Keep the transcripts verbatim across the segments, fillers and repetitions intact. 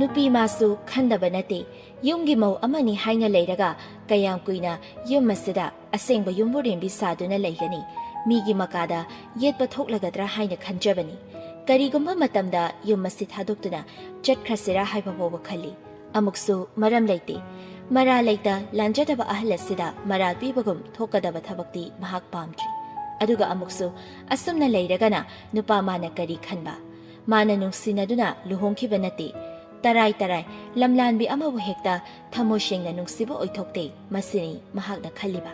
ꯅꯨꯄꯤ ꯃꯥꯁꯨ ꯈꯟꯗꯕ ꯅꯠꯇꯦ꯫ ꯌꯨꯝꯒꯤ ꯃꯧ ꯑꯃꯅꯤ ꯍꯥꯏꯅ ꯂꯩꯔꯒ ꯀꯌꯥꯝ ꯀꯨꯏꯅ ꯌꯨꯝ ꯑꯁꯤꯗ ꯑꯁꯦꯡꯕ ꯌꯨꯝꯕꯨꯔꯦꯝꯕꯤ ꯁꯥꯗꯨꯅ ꯂꯩꯒꯅꯤ? ꯃꯤꯒꯤ ꯃꯀꯥꯗ ꯌꯦꯠꯄ ꯊꯣꯛꯂꯒꯗ꯭ꯔꯥ ꯍꯥꯏꯅ ꯈꯟꯖꯕꯅꯤ꯫ ꯀꯔꯤꯒꯨꯝꯕ ꯃꯇꯝꯗ ꯌꯨꯝ ꯑꯁꯤ ꯊꯥꯗꯣꯛꯇꯨꯅ ꯆꯠꯈ꯭ꯔꯁꯤꯔꯥ ꯍꯥꯏꯕ ꯐꯥꯎꯕ ꯈꯜꯂꯤ꯫ ꯑꯃꯨꯛꯁꯨ ꯃꯔꯝ ꯂꯩꯇꯦ꯫ ꯃꯔꯥ ꯂꯩꯇ ꯂꯥꯟꯖꯗꯕ ꯑꯍꯜ ꯑꯁꯤꯗ ꯃꯔꯥꯜ ꯄꯤꯕꯒꯨꯝ ꯊꯣꯛꯀꯗꯕ ꯊꯕꯛꯇꯤ ꯃꯍꯥꯛ ꯄꯥꯝꯗ꯭ꯔꯤ꯫ ꯑꯗꯨꯒ ꯑꯃꯨꯛꯁꯨ ꯑꯁꯨꯝꯅ ꯂꯩꯔꯒꯅ ꯅꯨꯄꯥ ꯃꯥꯅ ꯀꯔꯤ ꯈꯟꯕ? ꯃꯥꯅ ꯅꯨꯡꯁꯤꯅꯗꯨꯅ ꯂꯨꯍꯣꯡꯈꯤꯕ ꯅꯠꯇꯦ꯫ ꯇꯔꯥꯏ ꯇꯔꯥꯏ ꯂꯝꯂꯥꯟꯕꯤ ꯑꯃꯕꯨ ꯍꯦꯛꯇ ꯊꯃꯣꯏ ꯁꯦꯡꯅ ꯅꯨꯡꯁꯤꯕ ꯑꯣꯏꯊꯣꯛꯇꯦ꯫ ꯃꯁꯤꯅꯤ ꯃꯍꯥꯛꯅ ꯈꯜꯂꯤꯕ꯫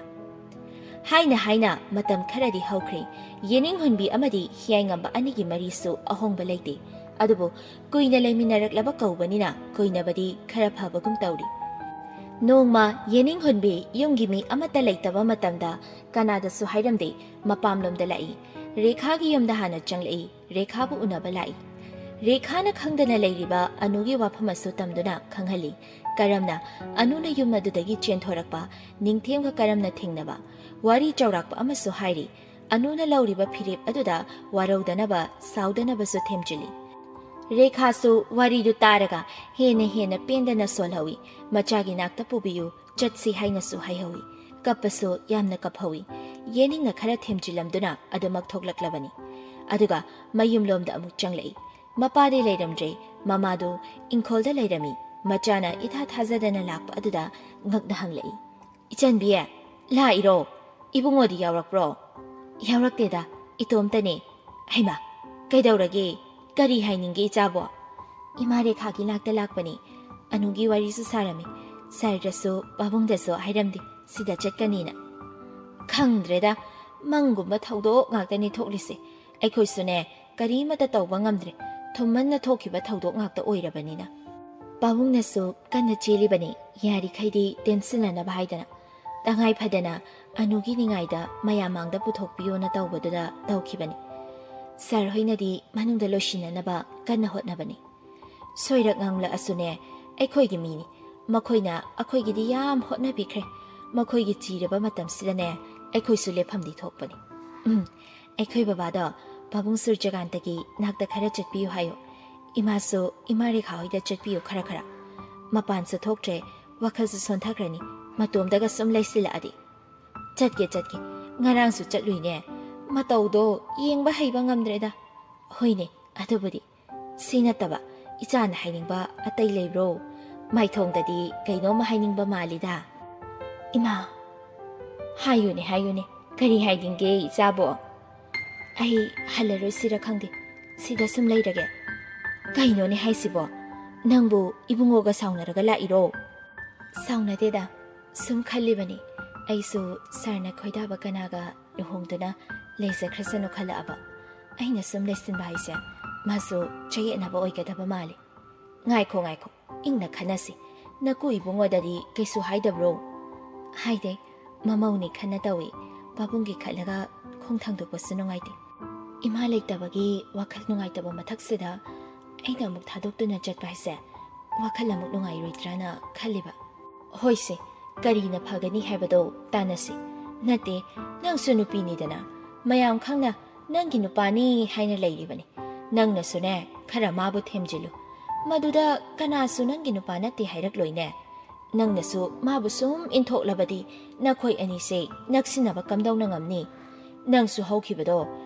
ꯍꯥꯏꯅ ꯍꯥꯏꯅ ꯃꯇꯝ ꯈꯔꯗꯤ ꯍꯧꯈ꯭ꯔꯦ꯫ ꯌꯦꯅꯤꯡꯍꯨꯟꯕꯤ ꯑꯃꯗꯤ ꯍꯤꯌꯥꯏꯉꯝꯕ ꯑꯅꯤꯒꯤ ꯃꯔꯤꯁꯨ ꯑꯍꯣꯡꯕ ꯂꯩꯇꯦ꯫ ꯑꯗꯨꯕꯨ ꯀꯨꯏꯅ ꯂꯩꯃꯤꯟꯅꯔꯛꯂꯕ ꯀꯧꯕꯅꯤꯅ ꯀꯨꯏꯅꯕꯗꯤ ꯈꯔ ꯐꯕꯒꯨꯝ ꯇꯧꯔꯤ꯫ ꯅꯣꯡꯃ ꯌꯦꯅꯤꯡꯍꯨꯟꯕꯤ ꯌꯨꯝꯒꯤ ꯃꯤ ꯑꯃꯠꯇ ꯂꯩꯇꯕ ꯃꯇꯝꯗ ꯀꯅꯥꯗꯁꯨ ꯍꯥꯏꯔꯝꯗꯦ, ꯃꯄꯥꯝꯂꯣꯝꯗ ꯂꯥꯛꯏ꯫ ꯔꯦꯈꯥꯒꯤ ꯌꯨꯝꯗ ꯍꯥꯟꯅ ꯆꯪꯂꯛꯏ꯫ ꯔꯦꯈꯥꯕꯨ ꯎꯅꯕ ꯂꯥꯛꯏ꯫ ꯔꯦꯈꯥꯅ ꯈꯪꯗꯅ ꯂꯩꯔꯤꯕ ꯑꯅꯨꯒꯤ ꯋꯥꯐꯝ ꯑꯁꯨ ꯇꯝꯗꯨꯅ ꯈꯪꯍꯜꯂꯤ꯫ ꯀꯔꯝꯅ ꯑꯅꯨꯅ ꯌꯨꯝ ꯑꯗꯨꯗꯒꯤ ꯆꯦꯟꯊꯣꯔꯛꯄ, ꯅꯤꯡꯊꯦꯝꯒ ꯀꯔꯝꯅ ꯊꯦꯡꯅꯕ, ꯋꯥꯔꯤ ꯆꯥꯎꯔꯥꯛꯄ ꯑꯃꯁꯨ ꯍꯥꯏꯔꯤ꯫ ꯑꯅꯨꯅ ꯂꯧꯔꯤꯕ ꯐꯤꯔꯦꯞ ꯑꯗꯨꯗ ꯋꯥꯔꯧꯗꯅꯕ, ꯁꯥꯎꯗꯅꯕꯁꯨ ꯊꯦꯝꯖꯤꯜꯂꯤ꯫ ꯔꯦꯈꯥꯁꯨ ꯋꯥꯔꯤꯗꯨ ꯇꯥꯔꯒ ꯍꯦꯟꯅ ꯍꯦꯟꯅ ꯄꯦꯟꯗꯅ ꯁꯣꯜꯍꯧꯏ꯫ ꯃꯆꯥꯒꯤ ꯅꯥꯛꯇ ꯄꯨꯕꯤꯌꯨ, ꯆꯠꯁꯤ ꯍꯥꯏꯅꯁꯨ ꯍꯥꯏꯍꯧꯏ꯫ ꯀꯞꯄꯁꯨ ꯌꯥꯝꯅ ꯀꯞꯍꯧꯏ꯫ ꯌꯦꯅꯤꯡꯅ ꯈꯔ ꯊꯦꯝꯖꯤꯜꯂꯝꯗꯨꯅ ꯑꯗꯨꯃꯛ ꯊꯣꯛꯂꯛꯂꯕꯅꯤ꯫ ꯑꯗꯨꯒ ꯃꯌꯨꯝꯂꯣꯝꯗ ꯑꯃꯨꯛ ꯆꯪꯂꯛꯏ꯫ ꯃꯄꯥꯗꯤ ꯂꯩꯔꯝꯗ꯭ꯔꯦ꯫ ꯃꯃꯥꯗꯨ ꯏꯪꯈꯣꯜꯗ ꯂꯩꯔꯝꯃꯤ꯫ ꯃꯆꯥꯅ ꯏꯊꯥ ꯊꯥꯖꯗꯅ ꯂꯥꯛꯄ ꯑꯗꯨꯗ ꯉꯛꯅ ꯍꯪꯂꯛꯏ, "ꯏꯆꯟꯕꯤ, ꯂꯥꯛꯏꯔꯣ? ꯏꯕꯨꯡꯉꯣꯗꯤ ꯌꯥꯎꯔꯛꯄ꯭ꯔꯣ?" "ꯌꯥꯎꯔꯛꯇꯦꯗ, ꯏꯇꯣꯝꯇꯅꯦ꯫" "ꯍꯩꯃꯥ, ꯀꯩꯗꯧꯔꯒꯦ? ꯀꯔꯤ ꯍꯥꯏꯅꯤꯡꯒꯦ ꯏꯆꯥꯕꯣ?" "ꯏꯃꯥ ꯔꯦꯈꯥꯒꯤ ꯅꯥꯛꯇ ꯂꯥꯛꯄꯅꯤ꯫ ꯑꯅꯨꯒꯤ ꯋꯥꯔꯤꯁꯨ ꯁꯥꯔꯝꯃꯤ꯫ ꯁꯥꯔꯗꯁꯨ ꯄꯥꯕꯨꯡꯗꯁꯨ ꯍꯥꯏꯔꯝꯗꯦ꯫ ꯁꯤꯗ ꯆꯠꯀꯅꯤꯅ꯫" "ꯈꯪꯗ꯭ꯔꯦꯗ, ꯃꯪꯒꯨꯝꯕ ꯊꯧꯗꯣꯛ ꯉꯥꯛꯇꯅꯤ ꯊꯣꯛꯂꯤꯁꯦ꯫ ꯑꯩꯈꯣꯏꯁꯨꯅꯦ, ꯀꯔꯤꯃꯠꯇ ꯇꯧꯕ ꯉꯝꯗ꯭ꯔꯦ꯫ ꯊꯨꯝꯃꯟꯅ ꯊꯣꯛꯈꯤꯕ ꯊꯧꯗꯣꯛ ꯉꯥꯛꯇ ꯑꯣꯏꯔꯕꯅꯤꯅ꯫" ꯄꯥꯕꯨꯡꯅꯁꯨ ꯀꯟꯅ ꯆꯦꯜꯂꯤꯕꯅꯤ, ꯌꯥꯔꯤꯈꯩꯗꯤ ꯇꯦꯟꯁꯤꯟꯅꯅꯕ ꯍꯥꯏꯗꯅ꯫ ꯇꯉꯥꯏ ꯐꯗꯅ ꯑꯅꯨꯒꯤ ꯅꯤꯡꯉꯥꯏꯗ ꯃꯌꯥꯝ ꯃꯥꯡꯗ ꯄꯨꯊꯣꯛꯄꯤꯌꯣꯅ ꯇꯧꯕꯗꯨꯗ ꯇꯧꯈꯤꯕꯅꯤ꯫ ꯁꯥꯔ ꯍꯣꯏꯅꯗꯤ ꯃꯅꯨꯡꯗ ꯂꯣꯏꯁꯤꯟꯅꯅꯕ ꯀꯟꯅ ꯍꯣꯠꯅꯕꯅꯤ꯫ ꯁꯣꯏꯔꯛ ꯉꯥꯡꯂꯛꯑꯁꯨꯅꯦ, ꯑꯩꯈꯣꯏꯒꯤ ꯃꯤꯅꯤ꯫ ꯃꯈꯣꯏꯅ ꯑꯩꯈꯣꯏꯒꯤꯗꯤ ꯌꯥꯝ ꯍꯣꯠꯅꯕꯤꯈ꯭ꯔꯦ꯫ ꯃꯈꯣꯏꯒꯤ ꯆꯤꯔꯕ ꯃꯇꯝꯁꯤꯗꯅꯦ, ꯑꯩꯈꯣꯏꯁꯨ ꯂꯦꯞꯐꯝꯗꯤ ꯊꯣꯛꯄꯅꯤ꯫ ꯎꯝ, ꯑꯩꯈꯣꯏ ꯕꯕꯥꯗꯣ ꯄꯥꯕꯨꯡ ꯁꯨꯔꯖꯀꯥꯟꯇꯒꯤ ꯅꯥꯛꯇ ꯈꯔ ꯆꯠꯄꯤꯌꯨ ꯍꯥꯏꯌꯨ꯫ ꯏꯃꯥꯁꯨ ꯏꯃꯥ ꯔꯦꯈꯥ ꯍꯣꯏꯗ ꯆꯠꯄꯤꯌꯨ ꯈꯔ ꯈꯔ꯫ ꯃꯄꯥꯟꯁꯨ ꯊꯣꯛꯇ꯭ꯔꯦ, ꯋꯥꯈꯜꯁꯨ ꯁꯣꯟꯊꯈ꯭ꯔꯅꯤ, ꯃꯇꯣꯝꯗꯒ ꯁꯨꯝ ꯂꯩꯁꯤꯜꯂꯛꯑꯗꯤ꯫ "ꯆꯠꯀꯦ, ꯆꯠꯀꯦ꯫ ꯉꯔꯥꯡꯁꯨ ꯆꯠꯂꯨꯏꯅꯦ꯫ ꯃꯇꯧꯗꯣ ꯌꯦꯡꯕ ꯍꯩꯕ ꯉꯝꯗ꯭ꯔꯦꯗ꯫ ꯍꯣꯏꯅꯦ, ꯑꯗꯨꯕꯨꯗꯤ꯫ ꯁꯤ ꯅꯠꯇꯕ ꯏꯆꯥꯅ ꯍꯥꯏꯅꯤꯡꯕ ꯑꯇꯩ ꯂꯩꯕ꯭ꯔꯣ? ꯃꯥꯏꯊꯣꯡꯗꯗꯤ ꯀꯩꯅꯣꯝꯃ ꯍꯥꯏꯅꯤꯡꯕ ꯃꯥꯜꯂꯤꯗ꯫" "ꯏꯃꯥ!" "ꯍꯥꯏꯌꯨꯅꯦ, ꯍꯥꯏꯌꯨꯅꯦ꯫ ꯀꯔꯤ ꯍꯥꯏꯅꯤꯡꯒꯦ, ꯏꯆꯥꯕꯣ?" "ꯑꯩ ꯍꯜꯂꯔꯣꯏꯁꯤꯔ ꯈꯪꯗꯦ꯫ ꯁꯤꯗ ꯁꯨꯝ ꯂꯩꯔꯒꯦ꯫" "ꯀꯩꯅꯣꯅꯦ ꯍꯥꯏꯁꯤꯕꯣ? ꯅꯪꯕꯨ ꯏꯕꯨꯡꯉꯣꯒ ꯁꯥꯎꯅꯔꯒ ꯂꯥꯛꯏꯔꯣ?" "ꯁꯥꯎꯅꯗꯦꯗ꯫ ꯁꯨꯝ ꯈꯜꯂꯤꯕꯅꯤ꯫ ꯑꯩꯁꯨ ꯁꯥꯔꯅ ꯈꯣꯏꯗꯥꯕ ꯀꯅꯥꯒ ꯂꯨꯍꯣꯡꯗꯨꯅ ꯂꯩꯖꯈ꯭ꯔꯁꯅꯨ ꯈꯜꯂꯛꯑꯕ꯫ ꯑꯩꯅ ꯁꯨꯝ ꯂꯩꯁꯤꯟꯕ ꯍꯥꯏꯁꯦ ꯃꯥꯁꯨ ꯆꯌꯦꯠꯅꯕ ꯑꯣꯏꯒꯗꯕ ꯃꯥꯜꯂꯤ꯫" "ꯉꯥꯏꯈꯣ, ꯉꯥꯏꯈꯣ꯫ ꯏꯪꯅ ꯈꯟꯅꯁꯤ꯫ ꯅꯀꯨ ꯏꯕꯨꯡꯉꯣꯗꯗꯤ ꯀꯩꯁꯨ ꯍꯥꯏꯗꯕ꯭ꯔꯣ?" "ꯍꯥꯏꯗꯦ꯫ ꯃꯃꯧꯅꯤ ꯈꯟꯅ ꯇꯧꯏ꯫ ꯄꯥꯕꯨꯡꯒꯤ ꯈꯜꯂꯒ ꯈꯣꯡ ꯊꯥꯡꯗꯣꯛꯄꯁꯨ ꯅꯨꯡꯉꯥꯏꯇꯦ꯫ ꯏꯃꯥ ꯂꯩꯇꯕꯒꯤ ꯋꯥꯈꯜ ꯅꯨꯡꯉꯥꯏꯇꯕ ꯃꯊꯛꯁꯤꯗ ꯑꯩꯅ ꯑꯃꯨꯛ ꯊꯥꯗꯣꯛꯇꯨꯅ ꯆꯠꯄ ꯍꯥꯏꯁꯦ ꯋꯥꯈꯜ ꯑꯃꯨꯛ ꯅꯨꯡꯉꯥꯏꯔꯣꯏꯗ꯭ꯔꯥꯅ ꯈꯜꯂꯤꯕ꯫" "ꯍꯣꯏꯁꯦ, ꯀꯔꯤꯅ ꯐꯒꯅꯤ ꯍꯥꯏꯕꯗꯣ ꯇꯥꯟꯅꯁꯤ꯫ ꯅꯠꯇꯦ, ꯅꯪꯁꯨ ꯅꯨꯄꯤꯅꯤꯗꯅ꯫ ꯃꯌꯥꯝ ꯈꯪꯅ ꯅꯪꯒꯤ ꯅꯨꯄꯥꯅꯤ ꯍꯥꯏꯅ ꯂꯩꯔꯤꯕꯅꯤ꯫ ꯅꯪꯅꯁꯨꯅꯦ, ꯈꯔ ꯃꯥꯕꯨ ꯊꯦꯝꯖꯤꯜꯂꯨ꯫ ꯃꯗꯨꯗ ꯀꯅꯥꯁꯨ ꯅꯪꯒꯤ ꯅꯨꯄꯥ ꯅꯠꯇꯦ ꯍꯥꯏꯔꯛꯂꯣꯏꯅꯦ꯫ ꯅꯪꯅꯁꯨ ꯃꯥꯕꯨ ꯁꯨꯝ ꯏꯟꯊꯣꯛꯂꯕꯗꯤ ꯅꯈꯣꯏ ꯑꯅꯤꯁꯦ ꯅꯛꯁꯤꯟꯅꯕ ꯀꯝꯗꯧꯅ ꯉꯝꯅꯤ? ꯅꯪꯁꯨ ꯍꯧꯈꯤꯕꯗꯣ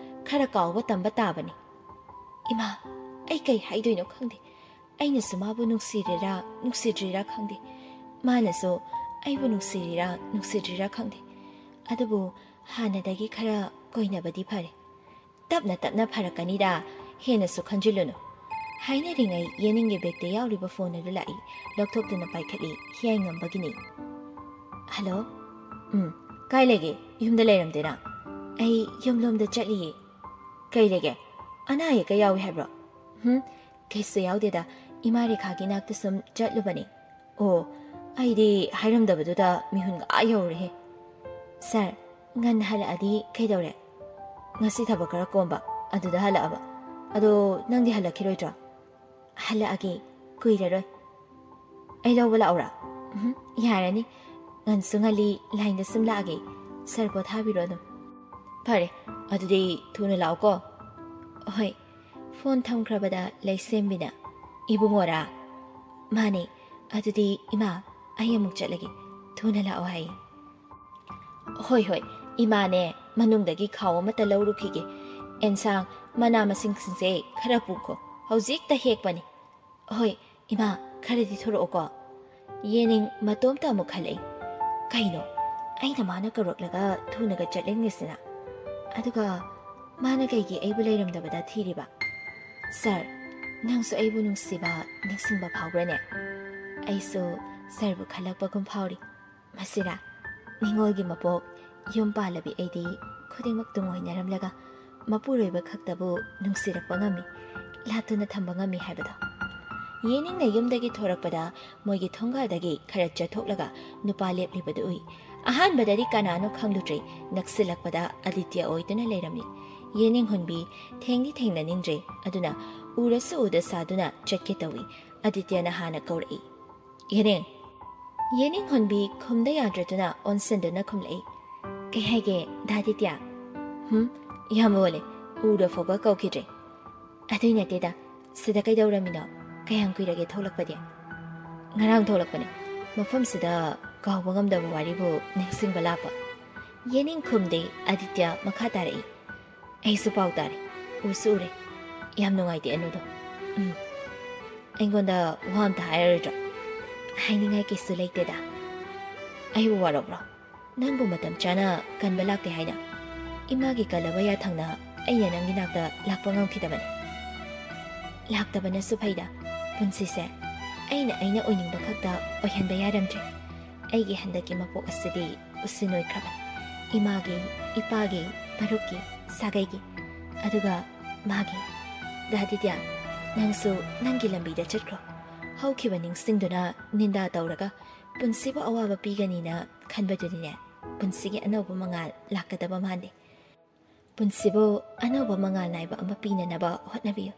ꯈꯔ ꯀꯥꯎꯕ ꯇꯝꯕ ꯇꯥꯕꯅꯤ꯫" "ꯏꯃꯥ, ꯑꯩ ꯀꯩ ꯍꯥꯏꯗꯣꯏꯅꯣ ꯈꯪꯗꯦ꯫ ꯑꯩꯅꯁꯨ ꯃꯥꯕꯨ ꯅꯨꯡꯁꯤꯔꯤꯔꯥ ꯅꯨꯡꯁꯤꯗ꯭ꯔꯤꯔꯥ ꯈꯪꯗꯦ꯫ ꯃꯥꯅꯁꯨ ꯑꯩꯕꯨ ꯅꯨꯡꯁꯤꯔꯤꯔꯥ ꯅꯨꯡꯁꯤꯗ꯭ꯔꯤꯔꯥ ꯈꯪꯗꯦ꯫ ꯑꯗꯨꯕꯨ ꯍꯥꯟꯅꯗꯒꯤ ꯈꯔ ꯀꯣꯏꯅꯕꯗꯤ ꯐꯔꯦ꯫ ꯇꯞꯅ ꯇꯞꯅ ꯐꯔꯛꯀꯅꯤꯗ, ꯍꯦꯟꯅꯁꯨ ꯈꯟꯖꯤꯜꯂꯨꯅꯨ꯫" ꯍꯥꯏꯅꯔꯤꯉꯩ ꯌꯦꯅꯤꯡꯒꯤ ꯕꯦꯒꯇ ꯌꯥꯎꯔꯤꯕ ꯐꯣꯟ ꯑꯗꯨ ꯂꯥꯛꯏ꯫ ꯂꯧꯊꯣꯛꯇꯨꯅ ꯄꯥꯏꯈꯠꯂꯤ꯫ ꯍꯤꯌꯥꯏꯉꯝꯕꯒꯤꯅꯤ꯫ "ꯍꯜꯂꯣ꯫ ꯎꯝ, ꯀꯥꯏ ꯂꯩꯒꯦ? ꯌꯨꯝꯗ ꯂꯩꯔꯝꯗꯦꯅ?" "ꯑꯩ ꯌꯨꯝꯂꯣꯝꯗ ꯆꯠꯂꯤꯌꯦ꯫" "ꯀꯩ ꯂꯩꯒꯦ? ꯑꯅꯥ ꯑꯌꯦꯛꯀ ꯌꯥꯎꯏ ꯍꯥꯏꯕ꯭ꯔꯣ?" "ꯍꯨꯝ, ꯀꯩꯁꯨ ꯌꯥꯎꯗꯦꯗ꯫ ꯏꯃꯥ ꯔꯦꯈꯥꯒꯤ ꯅꯥꯛꯇ ꯁꯨꯝ ꯆꯠꯂꯨꯕꯅꯤ꯫" "ꯑꯣ, ꯑꯩꯗꯤ ꯍꯥꯏꯔꯝꯗꯕꯗꯨꯗ ꯃꯤꯍꯨꯟꯒ ꯑꯥ ꯌꯧꯔꯦꯍꯦ꯫" "ꯁꯥꯔ, ꯉꯟꯅ ꯍꯜꯂꯛꯑꯗꯤ ꯀꯩꯗꯧꯔꯦ?" "ꯉꯁꯤ ꯊꯕꯛ ꯈꯔ ꯀꯣꯝꯕ, ꯑꯗꯨꯗ ꯍꯜꯂꯛꯑꯕ꯫ ꯑꯗꯣ ꯅꯪꯗꯤ ꯍꯜꯂꯛꯈꯤꯔꯣꯏꯗ꯭ꯔꯣ?" "ꯍꯜꯂꯛꯑꯒꯦ, ꯀꯨꯏꯔꯔꯣꯏ꯫" "ꯑꯩ ꯂꯧꯕ ꯂꯥꯛꯎꯔꯥ?" "ꯎꯝ, ꯌꯥꯔꯅꯤ꯫ ꯉꯟꯁꯨ ꯉꯜꯂꯤ, ꯂꯥꯏꯟꯗ ꯁꯨꯝ ꯂꯥꯛꯑꯒꯦ꯫ ꯁꯥꯔ ꯄꯣꯊꯥꯕꯤꯔꯣ ꯑꯗꯨꯝ꯫" "ꯐꯔꯦ, ꯑꯗꯨꯗꯤ ꯊꯨꯅ ꯂꯥꯛꯎꯀꯣ꯫" "ꯍꯣꯏ꯫" ꯐꯣꯟ ꯊꯝꯈ꯭ꯔꯕꯗ ꯂꯩꯁꯦꯝꯕꯤꯅ, "ꯏꯕꯨꯡꯉꯣꯔꯥ?" "ꯃꯥꯅꯦ꯫ ꯑꯗꯨꯗꯤ ꯏꯃꯥ, ꯑꯩ ꯑꯃꯨꯛ ꯆꯠꯂꯒꯦ꯫ ꯊꯨꯅ ꯂꯥꯛꯑꯣ ꯍꯥꯏ꯫" "ꯍꯣꯏ ꯍꯣꯏ, ꯏꯃꯥꯅꯦ ꯃꯅꯨꯡꯗꯒꯤ ꯈꯥꯎ ꯑꯃꯠꯇ ꯂꯧꯔꯨꯈꯤꯒꯦ꯫ ꯑꯦꯟꯁꯥꯡ, ꯃꯅꯥ ꯃꯁꯤꯡꯁꯤꯡꯁꯦ ꯈꯔ ꯄꯨꯈꯣ, ꯍꯧꯖꯤꯛꯇ ꯍꯦꯛꯄꯅꯤ꯫" "ꯍꯣꯏ ꯏꯃꯥ, ꯈꯔꯗꯤ ꯊꯣꯔꯛꯑꯣꯀꯣ꯫" ꯌꯦꯅꯤꯡ ꯃꯇꯣꯝꯇ ꯑꯃꯨꯛ ꯈꯜꯂꯛꯏ꯫ "ꯀꯩꯅꯣ, ꯑꯩꯅ ꯃꯥꯅ ꯀꯧꯔꯛꯂꯒ ꯊꯨꯅꯒ ꯆꯠꯂꯦꯡꯉꯤꯁꯤꯅ? ꯑꯗꯨꯒ ꯃꯥꯅ ꯀꯩꯒꯤ ꯑꯩꯕꯨ ꯂꯩꯔꯝꯗꯕꯗ ꯊꯤꯔꯤꯕ? ꯁꯥꯔ, ꯅꯪꯁꯨ ꯑꯩꯕꯨ ꯅꯨꯡꯁꯤꯕ, ꯅꯤꯡꯁꯤꯡꯕ ꯐꯥꯎꯕ꯭ꯔꯅꯦ? ꯑꯩꯁꯨ ꯁꯥꯔꯕꯨ ꯈꯜꯂꯛꯄꯒꯨꯝ ꯐꯥꯎꯔꯤ꯫ ꯃꯁꯤꯔꯥ, ꯅꯤꯉꯣꯜꯒꯤ ꯃꯄꯣꯛ, ꯌꯨꯝ ꯄꯥꯜꯂꯕꯤ ꯑꯩꯗꯤ ꯈꯨꯗꯤꯡꯃꯛ ꯇꯨꯡꯑꯣꯏꯅꯔꯝꯂꯒ ꯃꯄꯨꯔꯣꯏꯕ ꯈꯛꯇꯕꯨ ꯅꯨꯡꯁꯤꯔꯛꯄ ꯉꯝꯃꯤ, ꯂꯥꯠꯇꯨꯅ ꯊꯝꯕ ꯉꯝꯃꯤ ꯍꯥꯏꯕꯗꯣ꯫" ꯌꯦꯅꯤꯡꯅ ꯌꯨꯝꯗꯒꯤ ꯊꯣꯔꯛꯄꯗ ꯃꯣꯏꯒꯤ ꯊꯣꯡꯒꯥꯜꯗꯒꯤ ꯈꯔ ꯆꯠꯊꯣꯛꯂꯒ ꯅꯨꯄꯥ ꯂꯦꯞꯂꯤꯕꯗꯨ ꯎꯏ꯫ ꯑꯍꯥꯟꯕꯗꯗꯤ ꯀꯅꯥꯅꯣ ꯈꯪꯂꯨꯗ꯭ꯔꯦ, ꯅꯛꯁꯤꯜꯂꯛꯄꯗ ꯑꯗꯤꯇ꯭ꯌ ꯑꯣꯏꯗꯨꯅ ꯂꯩꯔꯝꯃꯤ꯫ ꯌꯦꯅꯤꯡ ꯍꯨꯟꯕꯤ ꯊꯦꯡꯗꯤ ꯊꯦꯡꯅꯅꯤꯡꯗ꯭ꯔꯦ, ꯑꯗꯨꯅ ꯎꯔꯁꯨ ꯎꯗ ꯁꯥꯗꯨꯅ ꯆꯠꯀꯦ ꯇꯧꯏ꯫ ꯑꯗꯤꯇ꯭ꯌꯅ ꯍꯥꯟꯅ ꯀꯧꯔꯛꯏ꯫ "ꯌꯦꯅꯤꯡ!" ꯌꯦꯅꯤꯡ ꯍꯨꯟꯕꯤ ꯈꯨꯝꯗ ꯌꯥꯗ꯭ꯔꯗꯨꯅ ꯑꯣꯟꯁꯤꯟꯗꯨꯅ ꯈꯨꯝꯂꯛꯏ꯫ "ꯀꯩ ꯍꯥꯏꯒꯦ, ꯗꯥ ꯑꯗꯤꯇ꯭ꯌ?" "ꯍꯨꯝ, ꯌꯥꯝ ꯑꯣꯜꯂꯦ, ꯎꯗ ꯐꯥꯎꯕ ꯀꯧꯈꯤꯗ꯭ꯔꯦ꯫" "ꯑꯗꯨꯏ ꯅꯠꯇꯦꯗ, ꯁꯤꯗ ꯀꯩꯗꯧꯔꯝꯃꯤꯅꯣ? ꯀꯌꯥꯝ ꯀꯨꯏꯔꯒꯦ ꯊꯣꯛꯂꯛꯄꯗꯤ?" "ꯉꯔꯥꯡ ꯊꯣꯛꯂꯛꯄꯅꯦ꯫ ꯃꯐꯝꯁꯤꯗ ꯀꯥꯎꯕ ꯉꯝꯗꯕ ꯋꯥꯔꯤꯕꯨ ꯅꯤꯡꯁꯤꯡꯕ ꯂꯥꯛꯄ꯫" ꯌꯦꯅꯤꯡ ꯈꯨꯝꯗꯦ꯫ ꯑꯗꯤꯇ꯭ꯌ ꯃꯈꯥ ꯇꯥꯔꯛꯏ꯫ "ꯑꯩꯁꯨ ꯄꯥꯎ ꯇꯥꯔꯦ, ꯎꯁꯨ ꯎꯔꯦ꯫ ꯌꯥꯝ ꯅꯨꯡꯉꯥꯏꯇꯦ ꯑꯅꯨꯗꯣ꯫ ꯎꯝ, ꯑꯩꯉꯣꯟꯗ ꯋꯥ ꯑꯝꯇ ꯍꯥꯏꯔꯔꯣꯏꯗ꯭ꯔꯣ?" "ꯍꯥꯏꯅꯤꯡꯉꯥꯏ ꯀꯩꯁꯨ ꯂꯩꯇꯦꯗ꯫" "ꯑꯩꯕꯨ ꯋꯥꯔꯧꯕ꯭ꯔꯣ? ꯅꯪꯕꯨ ꯃꯇꯝ ꯆꯥꯅ ꯀꯟꯕ ꯂꯥꯛꯇꯦ ꯍꯥꯏꯅ? ꯏꯃꯥꯒꯤ ꯀꯜꯂꯕ ꯌꯥꯊꯪꯅ ꯑꯩꯅ ꯅꯪꯒꯤ ꯅꯥꯛꯇ ꯂꯥꯛꯄ ꯉꯝꯈꯤꯗꯕꯅꯤ꯫" "ꯂꯥꯛꯇꯕꯅꯁꯨ ꯐꯩꯗ꯫ ꯄꯨꯟꯁꯤꯁꯦ ꯑꯩꯅ ꯑꯩꯅ ꯑꯣꯏꯅꯤꯡꯕ ꯈꯛꯇ ꯑꯣꯏꯍꯟꯕ ꯌꯥꯔꯝꯗ꯭ꯔꯦ꯫ ꯑꯩꯒꯤ ꯍꯟꯗꯛꯀꯤ ꯃꯄꯣꯛ ꯑꯁꯤꯗꯤ ꯎꯁꯤꯟ ꯑꯣꯏꯈ꯭ꯔꯕꯅꯤ꯫ ꯏꯃꯥꯒꯤ, ꯏꯄꯥꯒꯤ, ꯃꯔꯨꯞꯀꯤ, ꯁꯥꯒꯩꯒꯤ, ꯑꯗꯨꯒ ꯃꯥꯒꯤ꯫" "ꯗꯥ ꯑꯗꯤꯇ꯭ꯌ, ꯅꯪꯁꯨ ꯅꯪꯒꯤ ꯂꯝꯕꯤꯗ ꯆꯠꯈ꯭ꯔꯣ꯫ ꯍꯧꯈꯤꯕ ꯅꯤꯡꯁꯤꯡꯗꯨꯅ ꯅꯤꯟꯗꯥ ꯇꯧꯔꯒ ꯄꯨꯟꯁꯤꯕꯨ ꯑꯋꯥꯕ ꯄꯤꯒꯅꯤꯅ ꯈꯟꯕꯗꯨꯅꯤꯅꯦ ꯄꯨꯟꯁꯤꯒꯤ ꯑꯅꯧꯕ ꯃꯉꯥꯜ ꯂꯥꯛꯀꯗꯕ ꯃꯥꯟꯗꯦ꯫ ꯄꯨꯟꯁꯤꯕꯨ ꯑꯅꯧꯕ ꯃꯉꯥꯜ ꯅꯥꯏꯕ ꯑꯃ ꯄꯤꯅꯅꯕ ꯍꯣꯠꯅꯕꯤꯌꯨ꯫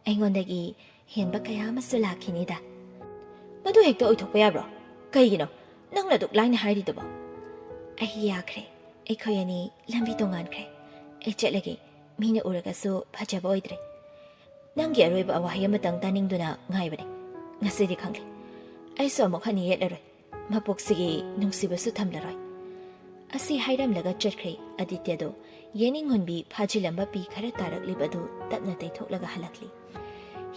ꯑꯩꯉꯣꯟꯗꯒꯤ ꯍꯦꯟꯕ ꯀꯌꯥ ꯑꯃꯁꯨ ꯂꯥꯛꯈꯤꯅꯤꯗ꯫" "ꯃꯗꯨ ꯍꯦꯛꯇ ꯑꯣꯏꯊꯣꯛꯄ ꯌꯥꯕ꯭ꯔꯣ? ꯀꯩꯒꯤꯅꯣ ꯅꯪꯅ ꯑꯗꯨꯛ ꯂꯥꯏꯅ ꯍꯥꯏꯔꯤꯗꯨꯕꯣ?" "ꯑꯩ ꯌꯥꯈ꯭ꯔꯦ꯫ ꯑꯩꯈꯣꯏ ꯑꯅꯤ ꯂꯝꯕꯤ ꯇꯣꯉꯥꯟꯈ꯭ꯔꯦ꯫ ꯑꯩ ꯆꯠꯂꯒꯦ꯫ ꯃꯤꯅ ꯎꯔꯒꯁꯨ ꯐꯖꯕ ꯑꯣꯏꯗ꯭ꯔꯦ꯫" ꯅꯪꯒꯤ ꯑꯔꯣꯏꯕ ꯋꯥꯍꯩ ꯑꯃꯇꯪ ꯇꯥꯅꯤꯡꯗꯨꯅ ꯉꯥꯏꯕꯅꯦ꯫ ꯉꯁꯤꯗꯤ ꯈꯪꯂꯦ꯫ ꯑꯩꯁꯨ ꯑꯃꯨꯛ ꯍꯟꯅ ꯌꯦꯠꯂꯔꯣꯏ꯫ ꯃꯄꯣꯛꯁꯤꯒꯤ ꯅꯨꯡꯁꯤꯕꯁꯨ ꯊꯝꯂꯔꯣꯏ꯫ ꯑꯁꯤ ꯍꯥꯏꯔꯝꯂꯒ ꯆꯠꯈ꯭ꯔꯦ ꯑꯗꯤꯇ꯭ꯌꯗꯣ꯫ ꯌꯦꯅꯤꯡ ꯍꯨꯟꯕꯤ ꯐꯥꯖꯤꯜꯂꯝꯕ ꯄꯤ ꯈꯔ ꯇꯥꯔꯛꯂꯤꯕ ꯑꯗꯨ ꯇꯞꯅ ꯇꯩꯊꯣꯛꯂꯒ ꯍꯜꯂꯛꯂꯤ꯫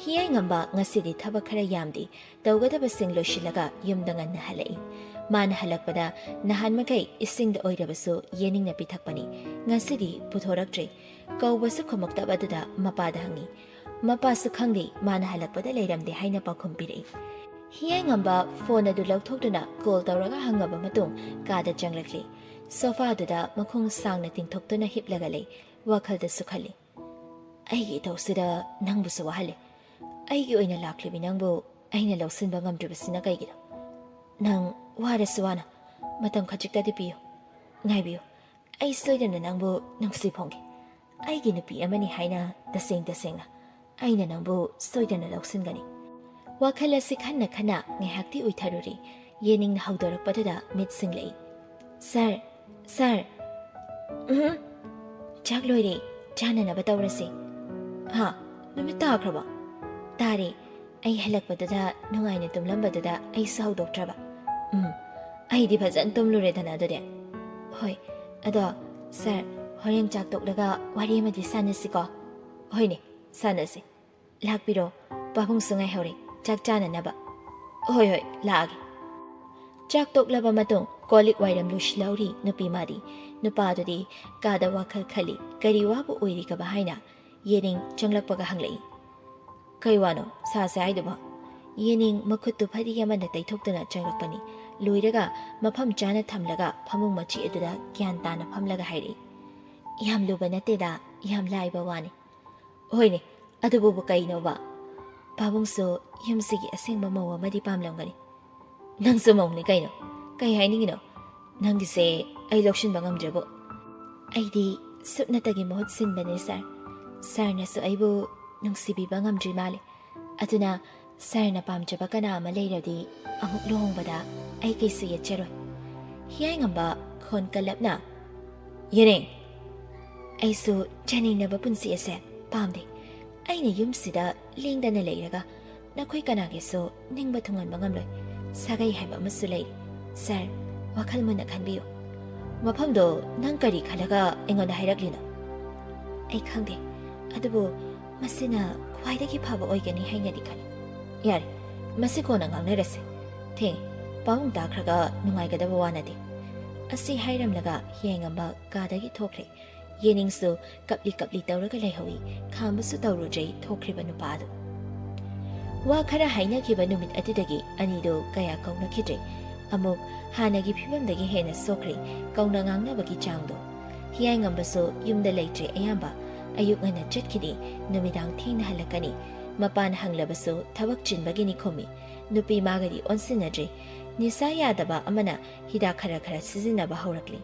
ꯍꯤꯌꯥꯏꯉꯝꯕ ꯉꯁꯤꯗꯤ ꯊꯕꯛ ꯈꯔ ꯌꯥꯝꯗꯦ꯫ ꯇꯧꯒꯗꯕꯁꯤꯡ ꯂꯣꯏꯁꯤꯜꯂꯒ ꯌꯨꯝꯗ ꯉꯟꯅ ꯍꯜꯂꯛꯏ꯫ ꯃꯥꯅ ꯍꯜꯂꯛꯄꯗ ꯅꯍꯥꯟꯃꯈꯩ ꯏꯁꯤꯡꯗ ꯑꯣꯏꯔꯕꯁꯨ ꯌꯦꯅꯤꯡꯅ ꯄꯤꯊꯛꯄꯅꯤ꯫ ꯉꯁꯤꯗꯤ ꯄꯨꯊꯣꯔꯛꯇ꯭ꯔꯦ꯫ ꯀꯧꯕꯁꯨ ꯈꯨꯝꯃꯛꯇꯕ ꯑꯗꯨꯗ ꯃꯄꯥꯗ ꯍꯪꯉꯤ꯫ ꯃꯄꯥꯁꯨ ꯈꯪꯗꯦ, ꯃꯥꯅ ꯍꯜꯂꯛꯄꯗ ꯂꯩꯔꯝꯗꯦ ꯍꯥꯏꯅ ꯄꯥꯎꯈꯨꯝ ꯄꯤꯔꯛꯏ꯫ ꯍꯤꯌꯥꯏꯉꯝꯕ ꯐꯣꯟ ꯑꯗꯨ ꯂꯧꯊꯣꯛꯇꯨꯅ ꯀꯣꯜ ꯇꯧꯔꯒ ꯍꯪꯉꯕ ꯃꯇꯨꯡ ꯀꯥꯗ ꯆꯪꯂꯛꯂꯤ꯫ ꯁꯣꯐꯥꯗꯨꯗ ꯃꯈꯣꯡ ꯁꯥꯡꯅ ꯇꯤꯡꯊꯣꯛꯇꯨꯅ ꯍꯤꯞꯂꯒ ꯂꯩ꯫ ꯋꯥꯈꯜꯗꯁꯨ ꯈꯜꯂꯤ, "ꯑꯩꯒꯤ ꯏꯊꯧꯁꯤꯗ ꯅꯪꯕꯨꯁꯨ ꯋꯥꯍꯜꯂꯦ꯫ ꯑꯩꯒꯤ ꯑꯣꯏꯅ ꯂꯥꯛꯂꯤꯕꯤ ꯅꯪꯕꯨ ꯑꯩꯅ ꯂꯧꯁꯤꯟꯕ ꯉꯝꯗ꯭ꯔꯤꯕꯁꯤꯅ ꯀꯩꯒꯤꯅꯣ? ꯅꯪ ꯋꯥꯔꯁꯨ ꯋꯥꯅ ꯃꯇꯝ ꯈꯖꯤꯛꯇꯗꯤ ꯄꯤꯌꯨ, ꯉꯥꯏꯕꯤꯌꯨ꯫ ꯑꯩ ꯁꯣꯏꯗꯅ ꯅꯪꯕꯨ ꯅꯨꯡꯁꯤ ꯐꯣꯡꯒꯦ꯫ ꯑꯩꯒꯤ ꯅꯨꯄꯤ ꯑꯃꯅꯤ ꯍꯥꯏꯅ ꯇꯁꯦꯡ ꯇꯁꯦꯡꯅ ꯑꯩꯅ ꯅꯪꯕꯨ ꯁꯣꯏꯗꯅ ꯂꯧꯁꯤꯟꯒꯅꯤ꯫" ꯋꯥꯈꯜ ꯑꯁꯤ ꯈꯟꯅ ꯈꯟꯅ ꯉꯥꯏꯍꯥꯛꯇꯤ ꯎꯏꯊꯔꯨꯔꯤ꯫ ꯌꯦꯅꯤꯡꯅ ꯍꯧꯗꯣꯔꯛꯄꯗꯨꯗ ꯃꯤꯠ ꯁꯤꯡꯂꯛꯏ꯫ "ꯁꯥꯔ, ꯁꯥꯔ꯫" "ꯎꯝ, ꯆꯥꯛ ꯂꯣꯏꯔꯦ, ꯆꯥꯅꯅꯕ ꯇꯧꯔꯁꯤ꯫" "ꯍꯥ, ꯅꯨꯃꯤꯠ ꯇꯥꯈ꯭ꯔꯕꯣ?" "ꯇꯥꯔꯦ꯫ ꯑꯩ ꯍꯜꯂꯛꯄꯗꯨꯗ ꯅꯨꯡꯉꯥꯏꯅ ꯇꯨꯝꯂꯝꯕꯗꯨꯗ ꯑꯩꯁꯨ ꯍꯧꯗꯣꯛꯇ꯭ꯔꯕ꯫" "ꯎꯝ, ꯑꯩꯗꯤ ꯐꯖꯅ ꯇꯨꯝꯂꯨꯔꯦꯗꯅ ꯑꯗꯨꯗꯤ꯫" "ꯍꯣꯏ, ꯑꯗꯣ ꯁꯥꯔ, ꯍꯣꯔꯦꯟ ꯆꯥꯛ ꯇꯣꯛꯂꯒ ꯋꯥꯔꯤ ꯑꯃꯗꯤ ꯁꯥꯟꯅꯁꯤꯀꯣ꯫" "ꯍꯣꯏꯅꯦ, ꯁꯥꯟꯅꯁꯤ꯫ ꯂꯥꯛꯄꯤꯔꯣ, ꯄꯥꯕꯨꯡꯁꯨ ꯉꯥꯏꯍꯧꯔꯦ ꯆꯥꯛ ꯆꯥꯅꯅꯕ꯫" "ꯍꯣꯏ, ꯍꯣꯏ, ꯂꯥꯛꯑꯒꯦ꯫" ꯆꯥꯛ ꯇꯣꯛꯂꯕ ꯃꯇꯨꯡ ꯀꯣꯜ ꯂꯤꯛ ꯋꯥꯏꯔꯝ ꯂꯣꯏꯁꯤꯜꯍꯧꯔꯤ ꯅꯨꯄꯤ ꯃꯥꯗꯤ꯫ ꯅꯨꯄꯥꯗꯨꯗꯤ ꯀꯥꯗ ꯋꯥꯈꯜ ꯈꯜꯂꯤ, ꯀꯔꯤ ꯋꯥꯕꯨ ꯑꯣꯏꯔꯤꯒꯕ ꯍꯥꯏꯅ꯫ ꯌꯦꯅꯤꯡ ꯆꯪꯂꯛꯄꯒ ꯍꯪꯂꯛꯏ, "ꯀꯩ ꯋꯥꯅꯣ ꯁꯥꯁꯦ ꯍꯥꯏꯗꯨꯕꯣ?" ꯌꯦꯅꯤꯡ ꯃꯈꯨꯠꯇꯨ ꯐꯗꯤ ꯑꯃꯅ ꯇꯩꯊꯣꯛꯇꯨꯅ ꯆꯪꯂꯛꯄꯅꯤ꯫ ꯂꯣꯏꯔꯒ ꯃꯐꯝ ꯆꯥꯅ ꯊꯝꯂꯒ ꯐꯃꯨꯡ ꯃꯆꯤ ꯑꯗꯨꯗ ꯒ꯭ꯌꯥꯟ ꯇꯥꯅ ꯐꯝꯂꯒ ꯍꯥꯏꯔꯛꯏ, "ꯌꯥꯝ ꯂꯨꯕ ꯅꯠꯇꯦꯗ, ꯌꯥꯝ ꯂꯥꯏꯕ ꯋꯥꯅꯤ꯫" "ꯍꯣꯏꯅꯦ, ꯑꯗꯨꯕꯨ ꯀꯩꯅꯣꯕ? ꯄꯥꯕꯨꯡꯁꯨ ꯌꯨꯝꯁꯤꯒꯤ ꯑꯁꯦꯡꯕ ꯃꯧ ꯑꯃꯗꯤ ꯄꯥꯝꯂꯝꯒꯅꯤ꯫" "ꯅꯪꯁꯨ ꯃꯧꯅꯤ ꯀꯩꯅꯣ? ꯀꯩ ꯍꯥꯏꯅꯤꯡꯉꯤꯅꯣ? ꯅꯪꯒꯤꯁꯦ ꯑꯩ ꯂꯧꯁꯤꯟꯕ ꯉꯝꯗ꯭ꯔꯦꯕꯨ꯫" "ꯑꯩꯗꯤ ꯁꯨꯞꯅꯇꯒꯤ ꯃꯍꯨꯠ ꯁꯤꯟꯕꯅꯦ ꯁꯥꯔ꯫ ꯁꯥꯔꯅꯁꯨ ꯑꯩꯕꯨ ꯅꯨꯡꯁꯤꯕꯤꯕ ꯉꯝꯗ꯭ꯔꯤ ꯃꯥꯜꯂꯦ꯫ ꯑꯗꯨꯅ ꯁꯥꯔꯅ ꯄꯥꯝꯖꯕ ꯀꯅꯥ ꯑꯃ ꯂꯩꯔꯗꯤ ꯑꯃꯨꯛ ꯂꯨꯍꯣꯡꯕꯗ ꯑꯩ ꯀꯩꯁꯨ ꯌꯦꯠꯆꯔꯣꯏ꯫" ꯍꯤꯌꯥꯏꯉꯝꯕ ꯈꯣꯟ ꯀꯜꯂꯞꯅ, "ꯌꯦꯅꯤꯡ, ꯑꯩꯁꯨ ꯆꯥꯅꯤꯡꯅꯕ ꯄꯨꯟꯁꯤ ꯑꯁꯦ ꯄꯥꯝꯗꯦ꯫ ꯑꯩꯅ ꯌꯨꯝꯁꯤꯗ ꯂꯦꯡꯗꯅ ꯂꯩꯔꯒ ꯅꯈꯣꯏ ꯀꯅꯥꯒꯤꯁꯨ ꯅꯤꯡꯕ ꯊꯨꯡꯍꯟꯕ ꯉꯝꯂꯣꯏ꯫ ꯁꯥꯒꯩ ꯍꯥꯏꯕ ꯑꯃꯁꯨ ꯂꯩ꯫ ꯁꯥꯔ, ꯋꯥꯈꯜ ꯃꯨꯟꯅ ꯈꯟꯕꯤꯌꯨ꯫ ꯃꯐꯝꯗꯣ ꯅꯪ ꯀꯔꯤ ꯈꯜꯂꯒ ꯑꯩꯉꯣꯟꯗ ꯍꯥꯏꯔꯛꯂꯤꯅꯣ? ꯑꯩ ꯈꯪꯗꯦ, ꯑꯗꯨꯕꯨ ꯃꯁꯤꯅ ꯈ꯭ꯋꯥꯏꯗꯒꯤ ꯐꯕ ꯑꯣꯏꯒꯅꯤ ꯍꯥꯏꯅꯗꯤ ꯈꯜꯂꯤ꯫ ꯌꯥꯔꯦ, ꯃꯁꯤ ꯀꯣꯟꯅ ꯉꯥꯡꯅꯔꯁꯦ꯫ ꯊꯦꯡꯉꯦ, ꯄꯥꯕꯨꯡ ꯇꯥꯈ꯭ꯔꯒ ꯅꯨꯡꯉꯥꯏꯒꯗꯕ ꯋꯥ ꯅꯠꯇꯦ꯫ ꯑꯁꯤ ꯍꯥꯏꯔꯝꯂꯒ ꯍꯤꯌꯥꯏꯉꯝꯕ ꯀꯥꯗꯒꯤ ꯊꯣꯛꯈ꯭ꯔꯦ꯫ ꯌꯦꯅꯤꯡꯁꯨ ꯀꯞꯂꯤ ꯀꯞꯂꯤ ꯇꯧꯔꯒ ꯂꯩꯍꯧꯏ꯫ ꯈꯥꯝꯕꯁꯨ ꯇꯧꯔꯨꯗ꯭ꯔꯦ ꯊꯣꯛꯈ꯭ꯔꯤꯕ ꯅꯨꯄꯥ ꯑꯗꯨ꯫ ꯋꯥ ꯈꯔ ꯍꯥꯏꯅꯈꯤꯕ ꯅꯨꯃꯤꯠ ꯑꯗꯨꯗꯒꯤ ꯑꯅꯤꯗꯨ ꯀꯌꯥ ꯀꯧꯅꯈꯤꯗ꯭ꯔꯦ꯫ ꯑꯃꯨꯛ ꯍꯥꯟꯅꯒꯤ ꯐꯤꯕꯝꯗꯒꯤ ꯍꯦꯟꯅ ꯁꯣꯛꯈ꯭ꯔꯦ ꯀꯧꯅ ꯉꯥꯡꯅꯕꯒꯤ ꯆꯥꯡꯗꯣ꯫ ꯍꯤꯌꯥꯏꯉꯝꯕꯁꯨ ꯌꯨꯝꯗ ꯂꯩꯇ꯭ꯔꯦ ꯑꯌꯥꯝꯕ꯫ ꯑꯌꯨꯛ ꯉꯟꯅ ꯆꯠꯈꯤꯅꯤ, ꯅꯨꯃꯤꯗꯥꯡ ꯊꯦꯡꯅ ꯍꯜꯂꯛꯀꯅꯤ꯫ ꯃꯄꯥꯟ ꯍꯪꯂꯕꯁꯨ ꯊꯕꯛ ꯆꯤꯟꯕꯒꯤꯅꯤ ꯈꯨꯝꯃꯤ꯫ ꯅꯨꯄꯤ ꯃꯥꯒꯗꯤ ꯑꯣꯟꯁꯤꯟꯅꯗ꯭ꯔꯦ꯫ ꯅꯤꯁꯥ ꯌꯥꯗꯕ ꯑꯃꯅ ꯍꯤꯗꯥꯛ ꯈꯔ ꯈꯔ ꯁꯤꯖꯤꯟꯅꯕ ꯍꯧꯔꯛꯂꯤ꯫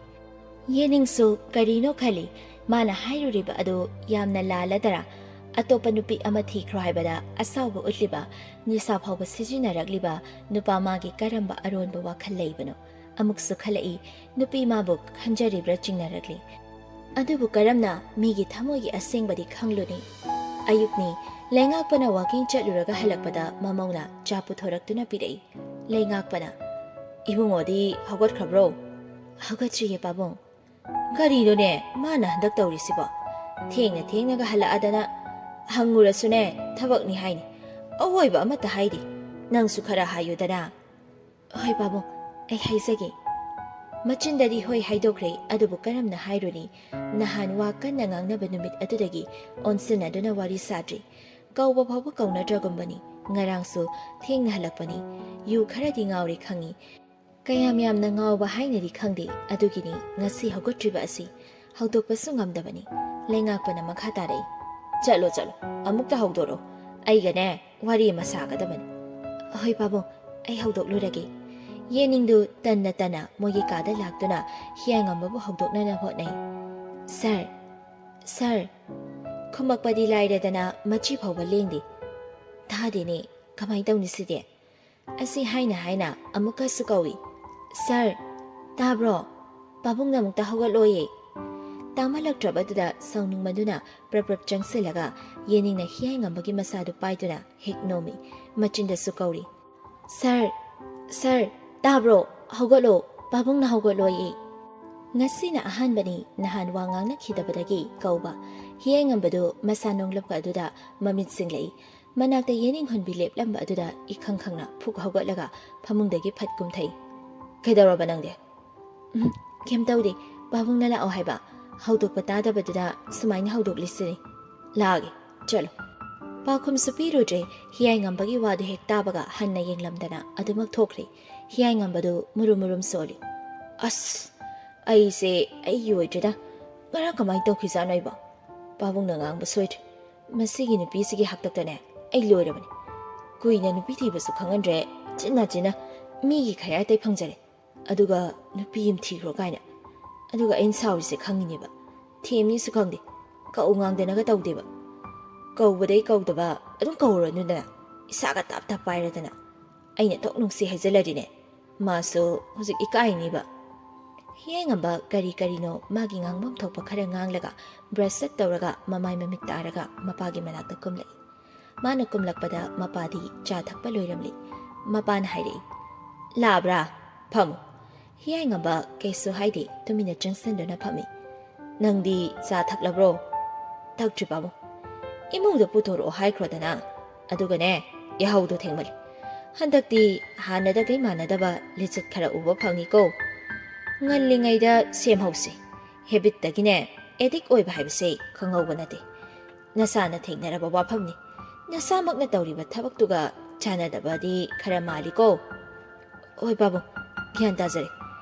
ꯌꯦꯅꯤꯡꯁꯨ ꯀꯔꯤꯅꯣ ꯈꯜꯂꯤ, ꯃꯥꯅ ꯍꯥꯏꯔꯨꯔꯤꯕ ꯑꯗꯨ ꯌꯥꯝꯅ ꯂꯥꯜꯂꯗꯔꯥ? ꯑꯇꯣꯞꯄ ꯅꯨꯄꯤ ꯑꯃ ꯊꯤꯈ꯭ꯔꯣ ꯍꯥꯏꯕꯗ ꯑꯁꯥꯎꯕ ꯎꯠꯂꯤꯕ, ꯅꯤꯁꯥ ꯐꯥꯎꯕ ꯁꯤꯖꯤꯟꯅꯔꯛꯂꯤꯕ ꯅꯨꯄꯥ ꯃꯥꯒꯤ ꯀꯔꯝꯕ ꯑꯔꯣꯟꯕ ꯋꯥꯈꯜ ꯂꯩꯕꯅꯣ? ꯑꯃꯨꯛꯁꯨ ꯈꯜꯂꯛꯏ, ꯅꯨꯄꯤ ꯃꯥꯕꯨ ꯈꯟꯖꯔꯤꯕ꯭ꯔꯥ ꯆꯤꯡꯅꯔꯛꯂꯤ꯫ ꯑꯗꯨꯕꯨ ꯀꯔꯝꯅ ꯃꯤꯒꯤ ꯊꯃꯣꯏꯒꯤ ꯑꯁꯦꯡꯕꯗꯤ ꯈꯪꯂꯨꯅꯤ? ꯑꯌꯨꯛꯅꯤ, ꯂꯩꯉꯥꯛꯄꯅ ꯋꯥꯀꯤꯡ ꯆꯠꯂꯨꯔꯒ ꯍꯜꯂꯛꯄꯗ ꯃꯃꯧꯅ ꯆꯥ ꯄꯨꯊꯣꯔꯛꯇꯨꯅ ꯄꯤꯔꯛꯏ꯫ ꯂꯩꯉꯥꯛꯄꯅ, "ꯏꯕꯨꯡꯉꯣꯗꯤ ꯍꯧꯒꯠꯈ꯭ꯔꯕ꯭ꯔꯣ?" "ꯍꯧꯒꯠꯇ꯭ꯔꯤꯌꯦ ꯄꯥꯕꯨꯡ꯫" "ꯀꯔꯤꯅꯣꯅꯦ ꯃꯥꯅ ꯍꯟꯗꯛ ꯇꯧꯔꯤꯁꯤꯕꯣ? ꯊꯦꯡꯅ ꯊꯦꯡꯅꯒ ꯍꯜꯂꯛꯑꯗꯅ꯫ ꯍꯪꯉꯨꯔꯁꯨꯅꯦ ꯊꯕꯛꯅꯤ ꯍꯥꯏꯅꯤ꯫ ꯑꯋꯣꯏꯕ ꯑꯃꯠꯇ ꯍꯥꯏꯗꯦ꯫ ꯅꯪꯁꯨ ꯈꯔ ꯍꯥꯏꯌꯨꯗꯅ꯫" "ꯍꯣꯏ ꯄꯥꯕꯨꯡ, ꯑꯩ ꯍꯥꯏꯖꯒꯦ꯫" ꯃꯆꯤꯟꯗꯗꯤ ꯍꯣꯏ ꯍꯥꯏꯗꯣꯛꯈ꯭ꯔꯦ, ꯑꯗꯨꯕꯨ ꯀꯔꯝꯅ ꯍꯥꯏꯔꯨꯅꯤ? ꯅꯍꯥꯟ ꯋꯥ ꯀꯟꯅ ꯉꯥꯡꯅꯕ ꯅꯨꯃꯤꯠ ꯑꯗꯨꯗꯒꯤ ꯑꯣꯟꯁꯤꯟꯅꯗꯨꯅ ꯋꯥꯔꯤ ꯁꯥꯗ꯭ꯔꯤ꯫ ꯀꯧꯕ ꯐꯥꯎꯕ ꯀꯧꯅꯗ꯭ꯔꯒꯨꯝꯕꯅꯤ꯫ ꯉꯔꯥꯡꯁꯨ ꯊꯦꯡꯅ ꯍꯜꯂꯛꯄꯅꯤ꯫ ꯌꯨ ꯈꯔꯗꯤ ꯉꯥꯎꯔꯦ ꯈꯪꯉꯤ꯫ ꯀꯌꯥꯝ ꯌꯥꯝꯅ ꯉꯥꯎꯕ ꯍꯥꯏꯅꯗꯤ ꯈꯪꯗꯦ, ꯑꯗꯨꯒꯤꯅꯤ ꯉꯁꯤ ꯍꯧꯒꯠꯇ꯭ꯔꯤꯕ ꯑꯁꯤ꯫ ꯍꯧꯗꯣꯛꯄꯁꯨ ꯉꯝꯗꯕꯅꯤ꯫ ꯂꯩꯉꯥꯛꯄꯅ ꯃꯈꯥ ꯇꯥꯔꯛꯏ, "ꯆꯠꯂꯣ, ꯆꯠꯂꯣ, ꯑꯃꯨꯛꯇ ꯍꯧꯗꯣꯔꯛꯑꯣ꯫ ꯑꯩꯒꯅꯦ ꯋꯥꯔꯤ ꯑꯃ ꯁꯥꯒꯗꯕꯅꯤ꯫" "ꯍꯣꯏ ꯄꯥꯕꯨꯡ, ꯑꯩ ꯍꯧꯗꯣꯛꯂꯨꯔꯒꯦ꯫" ꯌꯦꯅꯤꯡꯗꯨ ꯇꯟꯅ ꯇꯟꯅ ꯃꯣꯏꯒꯤ ꯀꯥꯗ ꯂꯥꯛꯇꯨꯅ ꯍꯤꯌꯥꯏꯉꯝꯕꯕꯨ ꯍꯧꯗꯣꯛꯅꯅ ꯍꯣꯠꯅꯩ꯫ "ꯁꯥꯔ, ꯁꯥꯔ꯫" ꯈꯨꯝꯃꯛꯄꯗꯤ ꯂꯥꯏꯔꯗꯅ ꯃꯆꯤ ꯐꯥꯎꯕ ꯂꯦꯡꯗꯦ꯫ "ꯇꯥꯗꯦꯅꯦ, ꯀꯃꯥꯏ ꯇꯧꯅꯤ ꯁꯤꯗꯤ?" ꯑꯁꯤ ꯍꯥꯏꯅ ꯍꯥꯏꯅ ꯑꯃꯨꯛꯀꯁꯨ ꯀꯧꯏ, "ꯁꯥꯔ, ꯇꯥꯕ꯭ꯔꯣ? ꯄꯥꯕꯨꯡꯅ ꯑꯃꯨꯛꯇ ꯍꯧꯒꯠꯂꯣꯌꯦ꯫" ꯇꯥꯃꯜꯂꯛꯇ꯭ꯔꯕꯗꯨꯗ ꯁꯥꯎꯅꯤꯡꯃꯟꯗꯨꯅ ꯄ꯭ꯔꯞ ꯄ꯭ꯔꯞ ꯆꯪꯁꯤꯜꯂꯒ ꯌꯦꯅꯤꯡꯅ ꯍꯤꯌꯥꯏꯉꯝꯕꯒꯤ ꯃꯁꯥꯗꯨ ꯄꯥꯏꯗꯨꯅ ꯍꯦꯛ ꯅꯣꯝꯃꯤ꯫ ꯃꯆꯤꯟꯗꯁꯨ ꯀꯧꯔꯤ, "ꯁꯥꯔ, ꯁꯥꯔ, ꯇꯥꯕ꯭ꯔꯣ? ꯍꯧꯒꯠꯂꯣ, ꯄꯥꯕꯨꯡꯅ ꯍꯧꯒꯠꯂꯣꯌꯦ"꯫ ꯉꯁꯤꯅ ꯑꯍꯥꯟꯕꯅꯤ ꯅꯍꯥꯟ ꯋꯥ ꯉꯥꯡꯅꯈꯤꯗꯕꯗꯒꯤ ꯀꯧꯕ꯫ ꯍꯤꯌꯥꯏꯉꯝꯕꯗꯨ ꯃꯁꯥ ꯅꯣꯡꯂꯞꯄ ꯑꯗꯨꯗ ꯃꯃꯤꯠ ꯁꯤꯡꯂꯛꯏ꯫ ꯃꯅꯥꯛꯇ ꯌꯦꯅꯤꯡ ꯍꯨꯟꯕꯤ ꯂꯦꯞꯂꯝꯕ ꯑꯗꯨꯗ ꯏꯈꯪ ꯈꯪꯅ ꯐꯨꯛ ꯍꯧꯒꯠꯂꯒ ꯐꯃꯨꯡꯗꯒꯤ ꯐꯠ ꯀꯨꯝꯊꯩ꯫ "ꯀꯩꯗꯧꯔꯕ ꯅꯪꯗꯤ?" "ꯎꯝ, ꯀꯩꯝ ꯇꯧꯗꯦ꯫ ꯄꯥꯕꯨꯡꯅ ꯂꯥꯛꯑꯣ ꯍꯥꯏꯕ꯫ ꯍꯧꯗꯣꯛꯄ ꯇꯥꯗꯕꯗꯨꯗ ꯁꯨꯃꯥꯏꯅ ꯍꯧꯗꯣꯛꯂꯤꯁꯤꯅꯤ꯫ ꯂꯥꯛꯑꯒꯦ, ꯆꯠꯂꯣ"꯫ ꯄꯥꯎꯈꯨꯝꯁꯨ ꯄꯤꯔꯨꯗ꯭ꯔꯦ꯫ ꯍꯤꯌꯥꯏꯉꯝꯕꯒꯤ ꯋꯥꯗꯨ ꯍꯦꯛ ꯇꯥꯕꯒ ꯍꯟꯅ ꯌꯦꯡꯂꯝꯗꯅ ꯑꯗꯨꯃꯛ ꯊꯣꯛꯈ꯭ꯔꯦ꯫ ꯍꯤꯌꯥꯏꯉꯝꯕꯗꯨ ꯃꯨꯔꯨꯝ ꯃꯨꯔꯨꯝ ꯁꯣꯜꯂꯤ꯫ "ꯑꯁ, ꯑꯩꯁꯦ ꯑꯩꯒꯤ ꯑꯣꯏꯗ꯭ꯔꯦꯗ꯫ ꯉꯔꯥꯡ ꯀꯃꯥꯏꯅ ꯇꯧꯈꯤꯖꯥꯠꯅꯣ ꯑꯩꯕꯣ? ꯄꯥꯕꯨꯡꯅ ꯉꯥꯡꯕ ꯁꯣꯏꯗ꯭ꯔꯦ꯫ ꯃꯁꯤꯒꯤ ꯅꯨꯄꯤꯁꯤꯒꯤ ꯍꯥꯛꯇꯛꯇꯅꯦ ꯑꯩ ꯂꯣꯏꯔꯕꯅꯤ꯫ ꯀꯨꯏꯅ ꯅꯨꯄꯤ ꯊꯤꯕꯁꯨ ꯈꯪꯍꯟꯗ꯭ꯔꯦ, ꯆꯤꯟꯅ ꯆꯤꯟꯅ ꯃꯤꯒꯤ ꯈꯌꯥꯇꯩ ꯐꯪꯖꯔꯦ꯫ ꯑꯗꯨꯒ ꯅꯨꯄꯤ ꯑꯃ ꯊꯤꯈ꯭ꯔꯣ ꯀꯥꯏꯅ꯫ ꯑꯗꯨꯒ ꯑꯩꯅ ꯁꯥꯎꯔꯤꯁꯦ ꯈꯪꯉꯤꯅꯦꯕ꯫ ꯊꯦꯝꯅꯤꯁꯨ ꯈꯪꯗꯦ꯫ ꯀꯧ ꯉꯥꯡꯗꯅꯒ ꯇꯧꯗꯦꯕ꯫ ꯀꯧꯕꯗꯩ ꯀꯧꯗꯕ ꯑꯗꯨꯝ ꯀꯧꯔꯅꯨꯗꯅ꯫ ꯏꯁꯥꯒ ꯇꯞ ꯇꯞ ꯄꯥꯏꯔꯗꯅ꯫ ꯑꯩꯅ ꯊꯣꯛ ꯅꯨꯡꯁꯤ ꯍꯥꯏꯖꯜꯂꯗꯤꯅꯦ, ꯃꯥꯁꯨ ꯍꯧꯖꯤꯛ ꯏꯀꯥꯏꯅꯤꯕ"꯫ ꯍꯤꯌꯥꯏꯉꯝꯕ ꯀꯔꯤ ꯀꯔꯤꯅꯣ ꯃꯥꯒꯤ ꯉꯥꯡꯐꯝ ꯊꯣꯛꯄ ꯈꯔ ꯉꯥꯡꯂꯒ ꯕ꯭ꯔꯁ ꯁꯠ ꯇꯧꯔꯒ ꯃꯃꯥꯏ ꯃꯃꯤꯠ ꯇꯥꯔꯒ ꯃꯄꯥꯒꯤ ꯃꯅꯥꯛꯇ ꯀꯨꯝꯂꯛꯏ꯫ ꯃꯥꯅ ꯀꯨꯝꯂꯛꯄꯗ ꯃꯄꯥꯗꯤ ꯆꯥ ꯊꯛꯄ ꯂꯣꯏꯔꯝꯂꯤ꯫ ꯃꯄꯥꯅ ꯍꯥꯏꯔꯛꯏ, "ꯂꯥꯛꯑꯕ꯭ꯔꯥ? ꯐꯝꯃꯨ"꯫ ꯍꯤꯌꯥꯏꯉꯝꯕ ꯀꯩꯁꯨ ꯍꯥꯏꯗꯦ, ꯇꯨꯃꯤꯟꯅ ꯆꯪꯁꯤꯟꯗꯨꯅ ꯐꯝꯃꯤ꯫ "ꯅꯪꯗꯤ ꯆꯥ ꯊꯛꯂꯕ꯭ꯔꯣ?" "ꯊꯛꯇ꯭ꯔꯤ, ꯄꯥꯕꯨꯡ"꯫ "ꯏꯃꯨꯡꯗ ꯄꯨꯊꯣꯔꯛꯑꯣ ꯍꯥꯏꯈ꯭ꯔꯣꯗꯅ꯫ ꯑꯗꯨꯒꯅꯦ, ꯌꯥꯍꯧꯗꯣ ꯊꯦꯡꯃꯜꯂꯤ꯫ ꯍꯟꯗꯛꯇꯤ ꯍꯥꯟꯅꯗꯒꯩ ꯃꯥꯟꯅꯗꯕ ꯂꯤꯆꯠ ꯈꯔ ꯎꯕ ꯐꯪꯉꯤꯀꯣ꯫ ꯉꯜꯂꯤꯉꯩꯗ ꯁꯦꯝꯍꯧꯁꯤ꯫ ꯍꯦꯕꯤꯠꯇꯒꯤꯅꯦ ꯑꯦꯗꯤꯛ ꯑꯣꯏꯕ ꯍꯥꯏꯕꯁꯦ ꯈꯪꯍꯧꯕ ꯅꯠꯇꯦ꯫ ꯅꯁꯥꯅ ꯊꯦꯡꯅꯔꯕ ꯋꯥꯐꯝꯅꯤ꯫ ꯅꯁꯥꯃꯛꯅ ꯇꯧꯔꯤꯕ ꯊꯕꯛꯇꯨꯒ ꯆꯥꯟꯅꯗꯕꯗꯤ ꯈꯔ ꯃꯥꯜꯂꯤꯀꯣ"꯫ "ꯍꯣꯏ ꯄꯥꯕꯨꯡ, ꯒ꯭ꯌꯥꯟ ꯇꯥꯖꯔꯦ꯫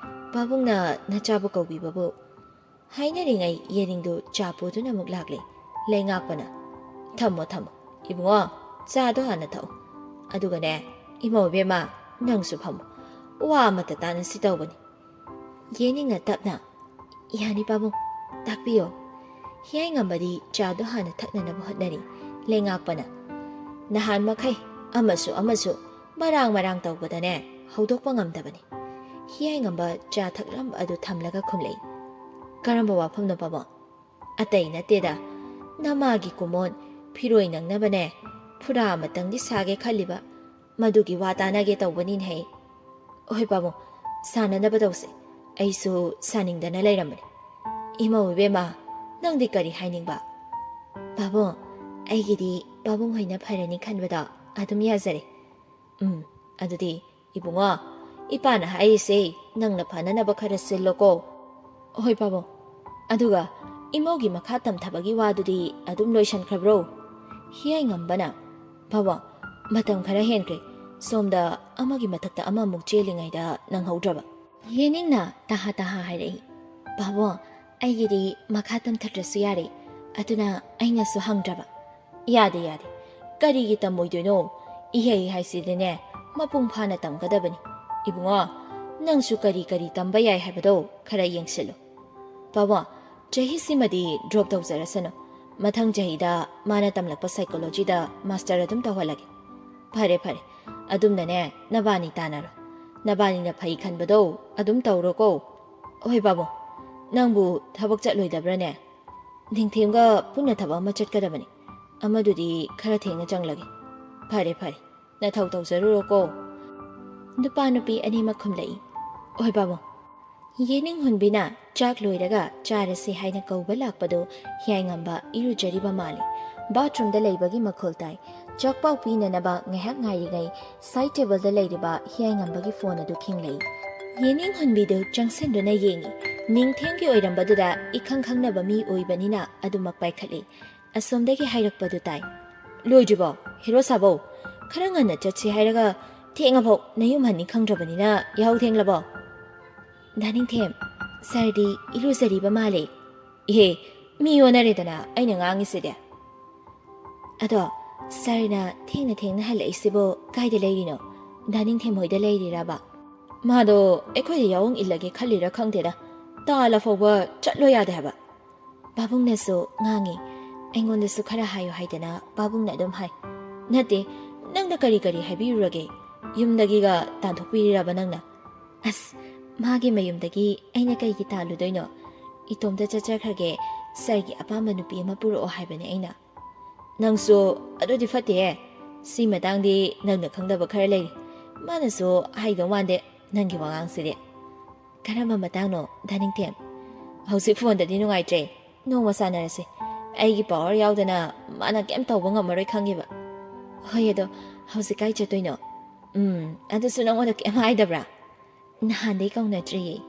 ꯄꯥꯕꯨꯡꯅ ꯅꯆꯥꯕꯨ ꯀꯧꯕꯤꯕꯕꯨ"꯫ ꯍꯥꯏꯅꯔꯤꯉꯩ ꯌꯦꯅꯤꯡꯗꯨ ꯆꯥ ꯄꯨꯗꯨꯅ ꯑꯃꯨꯛ ꯂꯥꯛꯂꯦ꯫ ꯂꯩꯉꯥꯛꯄꯅ, "ꯊꯝꯃꯣ, ꯊꯝꯃꯣ꯫ ꯏꯕꯨꯡꯉꯣ, ꯆꯥꯗꯣ ꯍꯥꯟꯅ ꯊꯛꯑꯣ꯫ ꯑꯗꯨꯒꯅꯦ, ꯏꯃꯧ ꯏꯕꯦꯝꯃ, ꯅꯪꯁꯨ ꯐꯝꯃꯣ꯫ ꯋꯥ ꯑꯃꯇ ꯇꯥꯟꯅꯁꯤ ꯇꯧꯕꯅꯤ"꯫ ꯌꯦꯅꯤꯡꯅ ꯇꯞꯅ, "ꯌꯥꯅꯤ ꯄꯥꯕꯨꯡ, ꯇꯥꯛꯄꯤꯌꯣ"꯫ ꯍꯤꯌꯥꯏꯉꯝꯕꯗꯤ ꯆꯥꯗꯣ ꯍꯥꯟꯅ ꯊꯛꯅꯅꯕ ꯍꯣꯠꯅꯔꯤ꯫ ꯂꯩꯉꯥꯛꯄꯅ, "ꯅꯍꯥꯟ ꯃꯈꯩ ꯑꯃꯁꯨ ꯑꯃꯁꯨ ꯃꯔꯥꯡ ꯃꯔꯥꯡ ꯇꯧꯕꯗꯅꯦ ꯍꯧꯗꯣꯛꯄ ꯉꯝꯗꯕꯅꯤ"꯫ ꯍꯤꯌꯥꯏꯉꯝꯕ ꯆꯥ ꯊꯛꯂꯝꯕ ꯑꯗꯨ ꯊꯝꯂꯒ ꯈꯨꯝꯂꯛꯏ, "ꯀꯔꯝꯕ ꯋꯥꯐꯝꯅꯣ ꯄꯥꯕꯨꯡ?" "ꯑꯇꯩ ꯅꯠꯇꯦꯗ, ꯅꯃꯥꯒꯤ ꯀꯨꯃꯣꯟ ꯐꯤꯔꯣꯏ ꯅꯪꯅꯕꯅꯦ, ꯐꯨꯔꯥ ꯑꯃꯇꯪꯗꯤ ꯁꯥꯒꯦ ꯈꯜꯂꯤꯕ, ꯃꯗꯨꯒꯤ ꯋꯥ ꯇꯥꯅꯒꯦ ꯇꯧꯕꯅꯤꯅꯦꯍꯦ꯫" "ꯍꯣꯏ ꯄꯥꯕꯨꯡ, ꯁꯥꯅꯅꯕ ꯇꯧꯁꯦ, ꯑꯩꯁꯨ ꯁꯥꯅꯤꯡꯗꯅ ꯂꯩꯔꯝꯕꯅꯤ꯫ ꯏꯃꯧ ꯏꯕꯦꯝꯃ, ꯅꯪꯗꯤ ꯀꯔꯤ ꯍꯥꯏꯅꯤꯡꯕ?" "ꯄꯥꯕꯨꯡ, ꯑꯩꯒꯤꯗꯤ ꯄꯥꯕꯨꯡ ꯍꯣꯏꯅ ꯐꯔꯅꯤ ꯈꯟꯕꯗꯣ ꯑꯗꯨꯝ ꯌꯥꯖꯔꯦ꯫" "ꯎꯝ, ꯑꯗꯨꯗꯤ ꯏꯕꯨꯡꯉꯣ, ꯏꯄꯥꯅ ꯍꯥꯏꯔꯤꯁꯦ ꯅꯪꯅ ꯐꯅꯅꯕ ꯈꯔ ꯁꯤꯜꯂꯣꯀꯣ꯫" "ꯍꯣꯏ ꯄꯥꯕꯨꯡ꯫" "ꯑꯗꯨꯒ ꯏꯃꯧꯒꯤ ꯃꯈꯥ ꯇꯝꯊꯕꯒꯤ ꯋꯥꯗꯨꯗꯤ ꯑꯗꯨꯝ ꯂꯣꯏꯁꯟꯈ꯭ꯔꯕ꯭ꯔꯣ?" ꯍꯤꯌꯥꯏꯉꯝꯕꯅ, "ꯄꯥꯕꯨꯡ, ꯃꯇꯝ ꯈꯔ ꯍꯦꯟꯈ꯭ꯔꯦ, ꯁꯣꯝꯗ ꯑꯃꯒꯤ ꯃꯊꯛꯇ ꯑꯃꯃꯨꯛ ꯆꯦꯜꯂꯤꯉꯩꯗ ꯅꯪꯍꯧꯗ꯭ꯔꯕ꯫" ꯌꯦꯅꯤꯡꯅ ꯇꯍꯥ ꯇꯍꯥ ꯍꯥꯏꯔꯛꯏ, "ꯄꯥꯕꯨꯡ, ꯑꯩꯒꯤꯗꯤ ꯃꯈꯥ ꯇꯝꯊꯗ꯭ꯔꯁꯨ ꯌꯥꯔꯦ, ꯑꯗꯨꯅ ꯑꯩꯅꯁꯨ ꯍꯪꯗ꯭ꯔꯕ꯫" "ꯌꯥꯗꯦ, ꯌꯥꯗꯦ, ꯀꯔꯤꯒꯤ ꯇꯝꯃꯣꯏꯗꯣꯏꯅꯣ? ꯏꯍꯩ ꯍꯥꯏꯁꯤꯗꯤꯅꯦ, ꯃꯄꯨꯡ ꯐꯥꯅ ꯇꯝꯒꯗꯕꯅꯤ꯫ ꯏꯕꯨꯡꯉꯣ, ꯅꯪꯁꯨ ꯀꯔꯤ ꯀꯔꯤ ꯇꯝꯕ ꯌꯥꯏ ꯍꯥꯏꯕꯗꯣ ꯈꯔ ꯌꯦꯡꯁꯤꯜꯂꯨ꯫" "ꯄꯥꯕꯨꯡ, ꯆꯍꯤꯁꯤꯃꯗꯤ ꯗ꯭ꯔꯣꯞ ꯇꯧꯖꯔꯁꯅꯨ, ꯃꯊꯪ ꯆꯍꯤꯗ ꯃꯥꯅ ꯇꯝꯂꯛꯄ ꯁꯥꯏꯀꯣꯂꯣꯖꯤꯗ ꯃꯥꯁꯇꯔ ꯑꯗꯨꯝ ꯇꯧꯍꯜꯂꯒꯦ꯫" "ꯐꯔꯦ, ꯐꯔꯦ, ꯑꯗꯨꯝꯅꯅꯦ ꯅꯕꯥꯅꯤ ꯇꯥꯟꯅꯔꯣ꯫ ꯅꯕꯥꯅꯤꯅ ꯐꯩ ꯈꯟꯕꯗꯣ ꯑꯗꯨꯝ ꯇꯧꯔꯣꯀꯣ꯫" "ꯍꯣꯏ ꯄꯥꯕꯨꯡ, ꯅꯪꯕꯨ ꯊꯕꯛ ꯆꯠꯂꯣꯏꯗꯕ꯭ꯔꯥꯅꯦ?" "ꯅꯤꯡꯊꯦꯝꯒ ꯄꯨꯟꯅ ꯊꯕꯛ ꯑꯃ ꯆꯠꯀꯗꯕꯅꯤ, ꯑꯃꯗꯨꯗꯤ ꯈꯔ ꯊꯦꯡꯅ ꯆꯪꯂꯒꯦ꯫" "ꯐꯔꯦ, ꯐꯔꯦ, ꯅꯊꯧ ꯇꯧꯖꯔꯨꯔꯣꯀꯣ꯫" ꯅꯨꯄꯥ ꯅꯨꯄꯤ ꯑꯅꯤꯃꯛ ꯈꯨꯝꯂꯛꯏ꯫ "ꯍꯣꯏ ꯄꯥꯕꯨꯡ꯫" ꯌꯦꯅꯤꯡ ꯍꯨꯟꯕꯤꯅ ꯆꯥꯛ ꯂꯣꯏꯔꯒ ꯆꯥꯔꯁꯤ ꯍꯥꯏꯅ ꯀꯧꯕ ꯂꯥꯛꯄꯗꯨ ꯍꯤꯌꯥꯏꯉꯝꯕ ꯏꯔꯨꯖꯔꯤꯕ ꯃꯥꯜꯂꯤ꯫ ꯕꯥꯊꯔꯨꯝꯗ ꯂꯩꯕꯒꯤ ꯃꯈꯣꯜ ꯇꯥꯏ꯫ ꯆꯥꯛꯄꯥꯎ ꯄꯤꯅꯅꯕ ꯉꯥꯏꯍꯥꯛ ꯉꯥꯏꯔꯤꯉꯩ ꯁꯥꯏꯠ ꯇꯦꯕꯜꯗ ꯂꯩꯔꯤꯕ ꯍꯤꯌꯥꯏꯉꯝꯕꯒꯤ ꯐꯣꯟ ꯑꯗꯨ ꯈꯤꯡꯂꯛꯏ꯫ ꯌꯦꯅꯤꯡ ꯍꯨꯟꯕꯤꯗꯨ ꯆꯪꯁꯤꯟꯗꯨꯅ ꯌꯦꯡꯏ꯫ ꯅꯤꯡꯊꯦꯝꯒꯤ ꯑꯣꯏꯔꯝꯕꯗꯨꯗ ꯏꯈꯪ ꯈꯪꯅꯕ ꯃꯤ ꯑꯣꯏꯕꯅꯤꯅ ꯑꯗꯨꯃꯛ ꯄꯥꯏꯈꯠꯂꯤ꯫ ꯑꯁꯣꯝꯗꯒꯤ ꯍꯥꯏꯔꯛꯄꯗꯨ ꯇꯥꯏ꯫ "ꯂꯣꯏꯗ꯭ꯔꯤꯕꯣ? ꯍꯦꯔꯣ ꯁꯥꯕꯧ, ꯈꯔ ꯉꯟꯅ ꯆꯠꯁꯤ ꯍꯥꯏꯔꯒ ꯊꯦꯡꯉꯐꯥꯎ ꯅꯌꯨꯝ ꯍꯟꯅꯤ ꯈꯪꯗ꯭ꯔꯕꯅꯤꯅ ꯌꯥꯍꯧ ꯊꯦꯡꯂꯕꯣ?" "ꯗꯥ ꯅꯤꯡꯊꯦꯝ, ꯁꯥꯔꯗꯤ ꯏꯔꯨꯖꯔꯤꯕ ꯃꯥꯜꯂꯦ꯫" "ꯏꯍꯦ, ꯃꯤ ꯑꯣꯟꯅꯔꯦꯗꯅ ꯑꯩꯅ ꯉꯥꯡꯉꯤꯁꯤꯗꯤ꯫" "ꯑꯗꯣ ꯁꯥꯔꯅ ꯊꯦꯡꯅ ꯊꯦꯡꯅ ꯍꯜꯂꯛꯏꯁꯤꯕꯣ ꯀꯥꯏꯗ ꯂꯩꯔꯤꯅꯣ? ꯗꯥ ꯅꯤꯡꯊꯦꯝ ꯍꯣꯏꯗ ꯂꯩꯔꯤꯔꯕ?" "ꯃꯥꯗꯣ ꯑꯩꯈꯣꯏꯗ ꯌꯥꯑꯣꯡ ꯏꯜꯂꯒꯦ ꯈꯜꯂꯤꯔ ꯈꯪꯗꯦꯗ, ꯇꯥꯜꯂ ꯐꯥꯎꯕ ꯆꯠꯂꯣ ꯌꯥꯗꯦ ꯍꯥꯏꯕ꯫" ꯄꯥꯕꯨꯡꯅꯁꯨ ꯉꯥꯡꯉꯤ꯫ ꯑꯩꯉꯣꯟꯗꯁꯨ ꯈꯔ ꯍꯥꯏꯌꯨ ꯍꯥꯏꯗꯅ ꯄꯥꯕꯨꯡꯅ ꯑꯗꯨꯝ ꯍꯥꯏ꯫ "ꯅꯠꯇꯦ, ꯅꯪꯅ ꯀꯔꯤ ꯀꯔꯤ ꯍꯥꯏꯕꯤꯔꯨꯔꯒꯦ? ꯌꯨꯝꯗꯒꯤꯒ ꯇꯥꯟꯊꯣꯛꯄꯤꯔꯤꯔꯕ ꯅꯪꯅ?" "ꯑꯁ, ꯃꯥꯒꯤ ꯃꯌꯨꯝꯗꯒꯤ ꯑꯩꯅ ꯀꯩꯒꯤ ꯇꯥꯜꯂꯨꯗꯣꯏꯅꯣ? "ꯏꯇꯣꯝꯇ ꯆꯠꯆꯈ꯭ꯔꯒꯦ, ꯁꯥꯔꯒꯤ ꯑꯄꯥꯝꯕ ꯅꯨꯄꯤ ꯑꯃ ꯄꯨꯔꯛꯑꯣ ꯍꯥꯏꯕꯅꯦ ꯑꯩꯅ꯫" "ꯅꯪꯁꯨ ꯑꯗꯨꯗꯤ ꯐꯠꯇꯦꯍꯦ꯫ ꯁꯤ ꯃꯇꯥꯡꯗꯤ ꯅꯪꯅ ꯈꯪꯗꯕ ꯈꯔ ꯂꯩꯔꯤ꯫ ꯃꯥꯅꯁꯨ ꯍꯩꯗꯧ ꯃꯥꯟꯗꯦ ꯅꯪꯒꯤ ꯋꯥꯉꯥꯡꯁꯤꯗꯤ꯫" "ꯀꯔꯝꯕ ꯃꯇꯥꯡꯅꯣ, ꯗꯥ ꯅꯤꯡꯊꯦꯝ?" "ꯍꯧꯖꯤꯛ ꯐꯣꯟꯗꯗꯤ ꯅꯨꯡꯉꯥꯏꯇ꯭ꯔꯦ꯫ ꯅꯣꯡꯃ ꯁꯥꯟꯅꯔꯁꯤ꯫ ꯑꯩꯒꯤ ꯄꯥꯋꯔ ꯌꯥꯎꯗꯅ ꯃꯥꯅ ꯀꯩꯝ ꯇꯧꯕ ꯉꯝꯃꯔꯣꯏ ꯈꯪꯉꯦꯕ꯫" "ꯍꯣꯏ, ꯑꯗꯣ ꯍꯧꯖꯤꯛ ꯀꯥꯏ ꯆꯠꯇꯣꯏꯅꯣ?" "ꯎꯝ, ꯑꯗꯨꯁꯨ ꯅꯪꯉꯣꯟꯗ ꯀꯩꯝ ꯍꯥꯏꯗꯕ꯭ꯔꯥ?" "ꯅꯍꯥꯟꯗꯩ ꯀꯧꯅꯗ꯭ꯔꯤꯌꯦ꯫"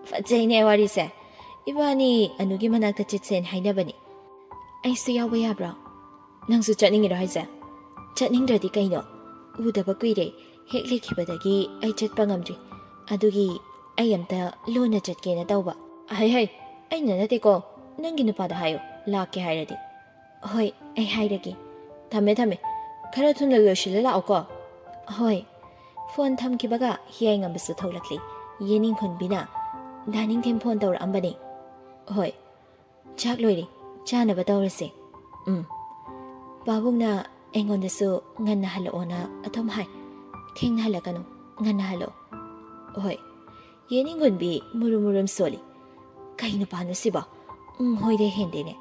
"ꯐꯖꯩꯅꯦ ꯋꯥꯔꯤꯁꯦ꯫ ꯏꯕꯥꯅꯤ ꯑꯅꯨꯒꯤ ꯃꯅꯥꯛꯇ ꯆꯠꯁꯦꯅ ꯍꯥꯏꯅꯕꯅꯤ꯫" "ꯑꯩꯁꯨ ꯌꯥꯎꯕ ꯌꯥꯕ꯭ꯔꯣ?" "ꯅꯪꯁꯨ ꯆꯠꯅꯤꯡꯉꯤꯔꯣ ꯍꯥꯏꯁꯦ?" "ꯆꯠꯅꯤꯡꯗ꯭ꯔꯗꯤ ꯀꯩꯅꯣ? ꯎꯗꯕ ꯀꯨꯏꯔꯦ꯫ ꯍꯦꯛ ꯂꯦꯛꯈꯤꯕꯗꯒꯤ ꯑꯩ ꯆꯠꯄ ꯉꯝꯗ꯭ꯔꯤ꯫ ꯑꯗꯨꯒꯤ ꯑꯩ ꯑꯝꯇ ꯂꯣꯟꯅ ꯆꯠꯀꯦꯅ ꯇꯧꯕ꯫" "ꯍꯩ ꯍꯩ, ꯑꯩꯅ ꯅꯠꯇꯦꯀꯣ꯫ ꯅꯪꯒꯤ ꯅꯨꯄꯥꯗ ꯍꯥꯏꯌꯨ, ꯂꯥꯛꯀꯦ ꯍꯥꯏꯔꯗꯤ꯫" "ꯍꯣꯏ, ꯑꯩ ꯍꯥꯏꯔꯒꯦ꯫ ꯊꯝꯃꯦ ꯊꯝꯃꯦ꯫ ꯈꯔ ꯊꯨꯅ ꯂꯣꯏꯁꯤꯜꯂ ꯂꯥꯛꯑꯣꯀꯣ꯫" "ꯍꯣꯏ꯫" ꯐꯣꯟ ꯊꯝꯈꯤꯕꯒ ꯍꯤꯌꯥꯏꯉꯝꯕꯁꯨ ꯊꯣꯛꯂꯛꯂꯤ꯫ ꯌꯦꯅꯤꯡ ꯍꯨꯟꯕꯤꯅ, "ꯗꯥ ꯅꯤꯡꯊꯦꯝ ꯐꯣꯟ ꯇꯧꯔꯛꯑꯝꯕꯅꯤ꯫" "ꯍꯣꯏ꯫" "ꯆꯥꯛ ꯂꯣꯏꯔꯦ, ꯆꯥꯅꯕ ꯇꯧꯔꯁꯦ꯫" "ꯎꯝ꯫" "ꯄꯥꯕꯨꯡꯅ ꯑꯩꯉꯣꯟꯗꯁꯨ ꯉꯟꯅ ꯍꯜꯂꯛꯑꯣꯅ ꯑꯗꯨꯝ ꯍꯥꯏ꯫ ꯊꯦꯡꯅ ꯍꯜꯂꯛꯀꯅꯨ, ꯉꯟꯅ ꯍꯜꯂꯛꯑꯣ꯫" "ꯍꯣꯏ꯫" ꯌꯦꯅꯤꯡ ꯍꯨꯟꯕꯤ ꯃꯨꯔꯨꯝ ꯃꯨꯔꯨꯝ ꯁꯣꯜꯂꯤ꯫ "ꯀꯩ ꯅꯨꯄꯥꯅꯣ ꯁꯤꯕꯣ? ꯎꯝ, ꯍꯣꯏꯗ ꯍꯦꯟꯗꯦꯅꯦ꯫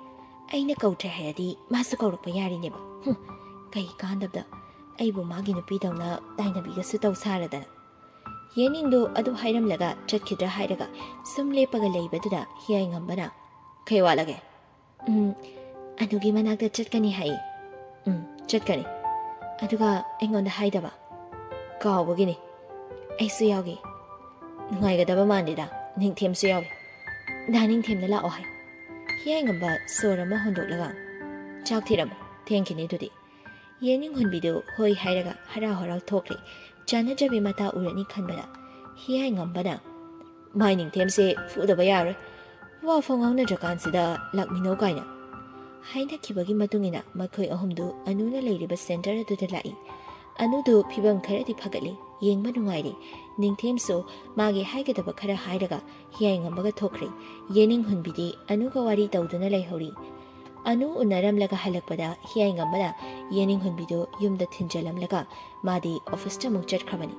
ꯑꯩꯅ ꯀꯧꯗ꯭ꯔꯦ ꯍꯥꯏꯔꯗꯤ ꯃꯥꯁꯨ ꯀꯧꯔꯛꯄ ꯌꯥꯔꯤꯅꯦꯕ꯫ ꯍꯨꯝ, ꯀꯩ ꯀꯥꯟꯗꯕꯗ꯫ ꯑꯩꯕꯨ ꯃꯥꯒꯤ ꯅꯨꯄꯤꯗꯧꯅ ꯇꯥꯏꯅꯕꯤꯒꯁꯨ ꯇꯧ ꯁꯥꯔꯗꯅ꯫" ꯌꯦꯅꯤꯡꯗꯨ ꯑꯗꯨ ꯍꯥꯏꯔꯝꯂꯒ ꯆꯠꯈꯤꯗ꯭ꯔꯥ ꯍꯥꯏꯔꯒ ꯁꯨꯝ ꯂꯦꯞꯄꯒ ꯂꯩꯕꯗꯨꯗ ꯍꯤꯌꯥꯏꯉꯝꯕꯅ, "ꯀꯩ ꯋꯥꯠꯂꯒꯦ?" "ꯎꯝ, ꯑꯗꯨꯒꯤ ꯃꯅꯥꯛꯇ ꯆꯠꯀꯅꯤ ꯍꯥꯏꯌꯦ꯫" "ꯎꯝ, ꯆꯠꯀꯅꯤ꯫ ꯑꯗꯨꯒ ꯑꯩꯉꯣꯟꯗ ꯍꯥꯏꯗꯕ?" "ꯀꯥꯎꯕꯒꯤꯅꯤ꯫ ꯑꯩꯁꯨ ꯌꯥꯎꯒꯦ꯫" "ꯅꯨꯡꯉꯥꯏꯒꯗꯕ ꯃꯥꯟꯗꯦꯗ, ꯅꯤꯡꯊꯦꯝꯁꯨ ꯌꯥꯎꯏ꯫" "ꯗꯥ ꯅꯤꯡꯊꯦꯝꯅ ꯂꯥꯛꯑꯣ ꯍꯥꯏ꯫" ꯍꯤꯌꯥꯏꯉꯝꯕ ꯁꯣꯔ ꯑꯃ ꯍꯣꯟꯗꯣꯛꯂꯒ, "ꯆꯥꯛ ꯊꯤꯔꯝꯃꯣ, ꯊꯦꯡꯈꯤꯅꯤ ꯑꯗꯨꯗꯤ꯫" ꯌꯦꯅꯤꯡ ꯍꯨꯟꯕꯤꯗꯨ ꯍꯣꯏ ꯍꯥꯏꯔꯒ ꯍꯔꯥꯎ ꯍꯔꯥꯎ ꯊꯣꯛꯈ꯭ꯔꯦ꯫ ꯆꯥꯟꯅꯖꯕꯤ ꯃꯇꯥ ꯎꯔꯅꯤ ꯈꯟꯕꯗ ꯍꯤꯌꯥꯏꯉꯝꯕꯅ, "ꯃꯥꯏ ꯅꯤꯡꯊꯦꯝꯁꯦ ꯐꯨꯗꯕ ꯌꯥꯔꯣꯏ꯫ ꯋꯥ ꯐꯥꯎ ꯉꯥꯡꯅꯗ꯭ꯔꯀꯥꯟꯁꯤꯗ ꯂꯥꯛꯃꯤꯟꯅꯧ ꯀꯥꯏꯅ꯫" ꯍꯥꯏꯅꯈꯤꯕꯒꯤ ꯃꯇꯨꯡ ꯏꯟꯅ ꯃꯈꯣꯏ ꯑꯍꯨꯝꯗꯨ ꯑꯅꯨꯅ ꯂꯩꯔꯤꯕ ꯁꯦꯟꯇꯔ ꯑꯗꯨꯗ ꯂꯥꯛꯏ꯫ ꯑꯅꯨꯗꯨ ꯐꯤꯕꯝ ꯈꯔꯗꯤ ꯐꯒꯠꯂꯤ, ꯌꯦꯡꯕ ꯅꯨꯡꯉꯥꯏꯔꯤ꯫ ꯅꯤꯡꯊꯦꯝꯁꯨ ꯃꯥꯒꯤ ꯍꯥꯏꯒꯗꯕ ꯈꯔ ꯍꯥꯏꯔꯒ ꯍꯤꯌꯥꯏꯉꯝꯕꯒ ꯊꯣꯛꯈ꯭ꯔꯦ꯫ ꯌꯦꯅꯤꯡ ꯍꯨꯟꯕꯤꯗꯤ ꯑꯅꯨꯒ ꯋꯥꯔꯤ ꯇꯧꯗꯨꯅ ꯂꯩꯍꯧꯔꯤ꯫ ꯑꯅꯨ ꯎꯅꯔꯝꯂꯒ ꯍꯜꯂꯛꯄꯗ ꯍꯤꯌꯥꯏꯉꯝꯕꯅ ꯌꯦꯅꯤꯡ ꯍꯨꯟꯕꯤꯗꯨ ꯌꯨꯝꯗ ꯊꯤꯟꯖꯜꯂꯝꯂꯒ ꯃꯥꯗꯤ ꯑꯣꯐꯤꯁꯇ ꯑꯃꯨꯛ ꯆꯠꯈ꯭ꯔꯕꯅꯤ꯫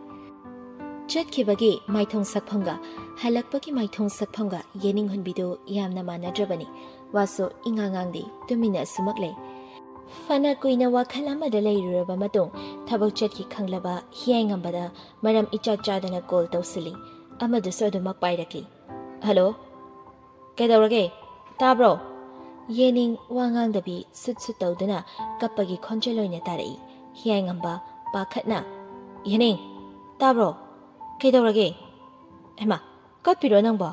ꯆꯠꯈꯤꯕꯒꯤ ꯃꯥꯏꯊꯣꯡ ꯁꯛꯐꯝꯒ ꯍꯜꯂꯛꯄꯒꯤ ꯃꯥꯏꯊꯣꯡ ꯁꯛꯐꯝꯒ ꯌꯦꯅꯤꯡ ꯍꯨꯟꯕꯤꯗꯨ ꯌꯥꯝꯅ ꯃꯥꯟꯅꯗ꯭ꯔꯕꯅꯤ꯫ ꯋꯥꯁꯨ ꯏꯉꯥꯡ ꯉꯥꯡꯗꯦ, ꯇꯨꯃꯤꯟꯅ ꯑꯁꯨꯃꯛ ꯂꯩ꯫ ꯐꯅ ꯀꯨꯏꯅ ꯋꯥꯈꯜ ꯑꯃꯗ ꯂꯩꯔꯨꯔꯕ ꯃꯇꯨꯡ, ꯊꯕꯛ ꯆꯠꯈꯤ ꯈꯪꯂꯕ ꯍꯤꯌꯥꯏꯉꯝꯕꯗ ꯃꯔꯝ ꯏꯆꯥ ꯆꯥꯗꯅ ꯀꯣꯜ ꯇꯧꯁꯤꯜꯂꯤ꯫ ꯑꯃꯗꯨꯁꯨ ꯑꯗꯨꯃꯛ ꯄꯥꯏꯔꯛꯂꯤ꯫ "ꯍꯜꯂꯣ, ꯀꯩꯗꯧꯔꯒꯦ? ꯇꯥꯕ꯭ꯔꯣ?" ꯌꯦꯅꯤꯡ ꯋꯥ ꯉꯥꯡꯗꯕꯤ ꯁꯨꯠ ꯁꯨꯠ ꯇꯧꯗꯨꯅ ꯀꯞꯄꯒꯤ ꯈꯣꯟꯖꯦꯜ ꯑꯣꯏꯅ ꯇꯥꯔꯛꯏ꯫ ꯍꯤꯌꯥꯏꯉꯝꯕ ꯄꯥꯈꯠꯅ, "ꯌꯦꯅꯤꯡ, ꯇꯥꯕ꯭ꯔꯣ? ꯀꯩꯗꯧꯔꯒꯦ? ꯍꯩꯃꯥ, ꯀꯞꯄꯤꯔꯣ ꯅꯪꯕꯣ?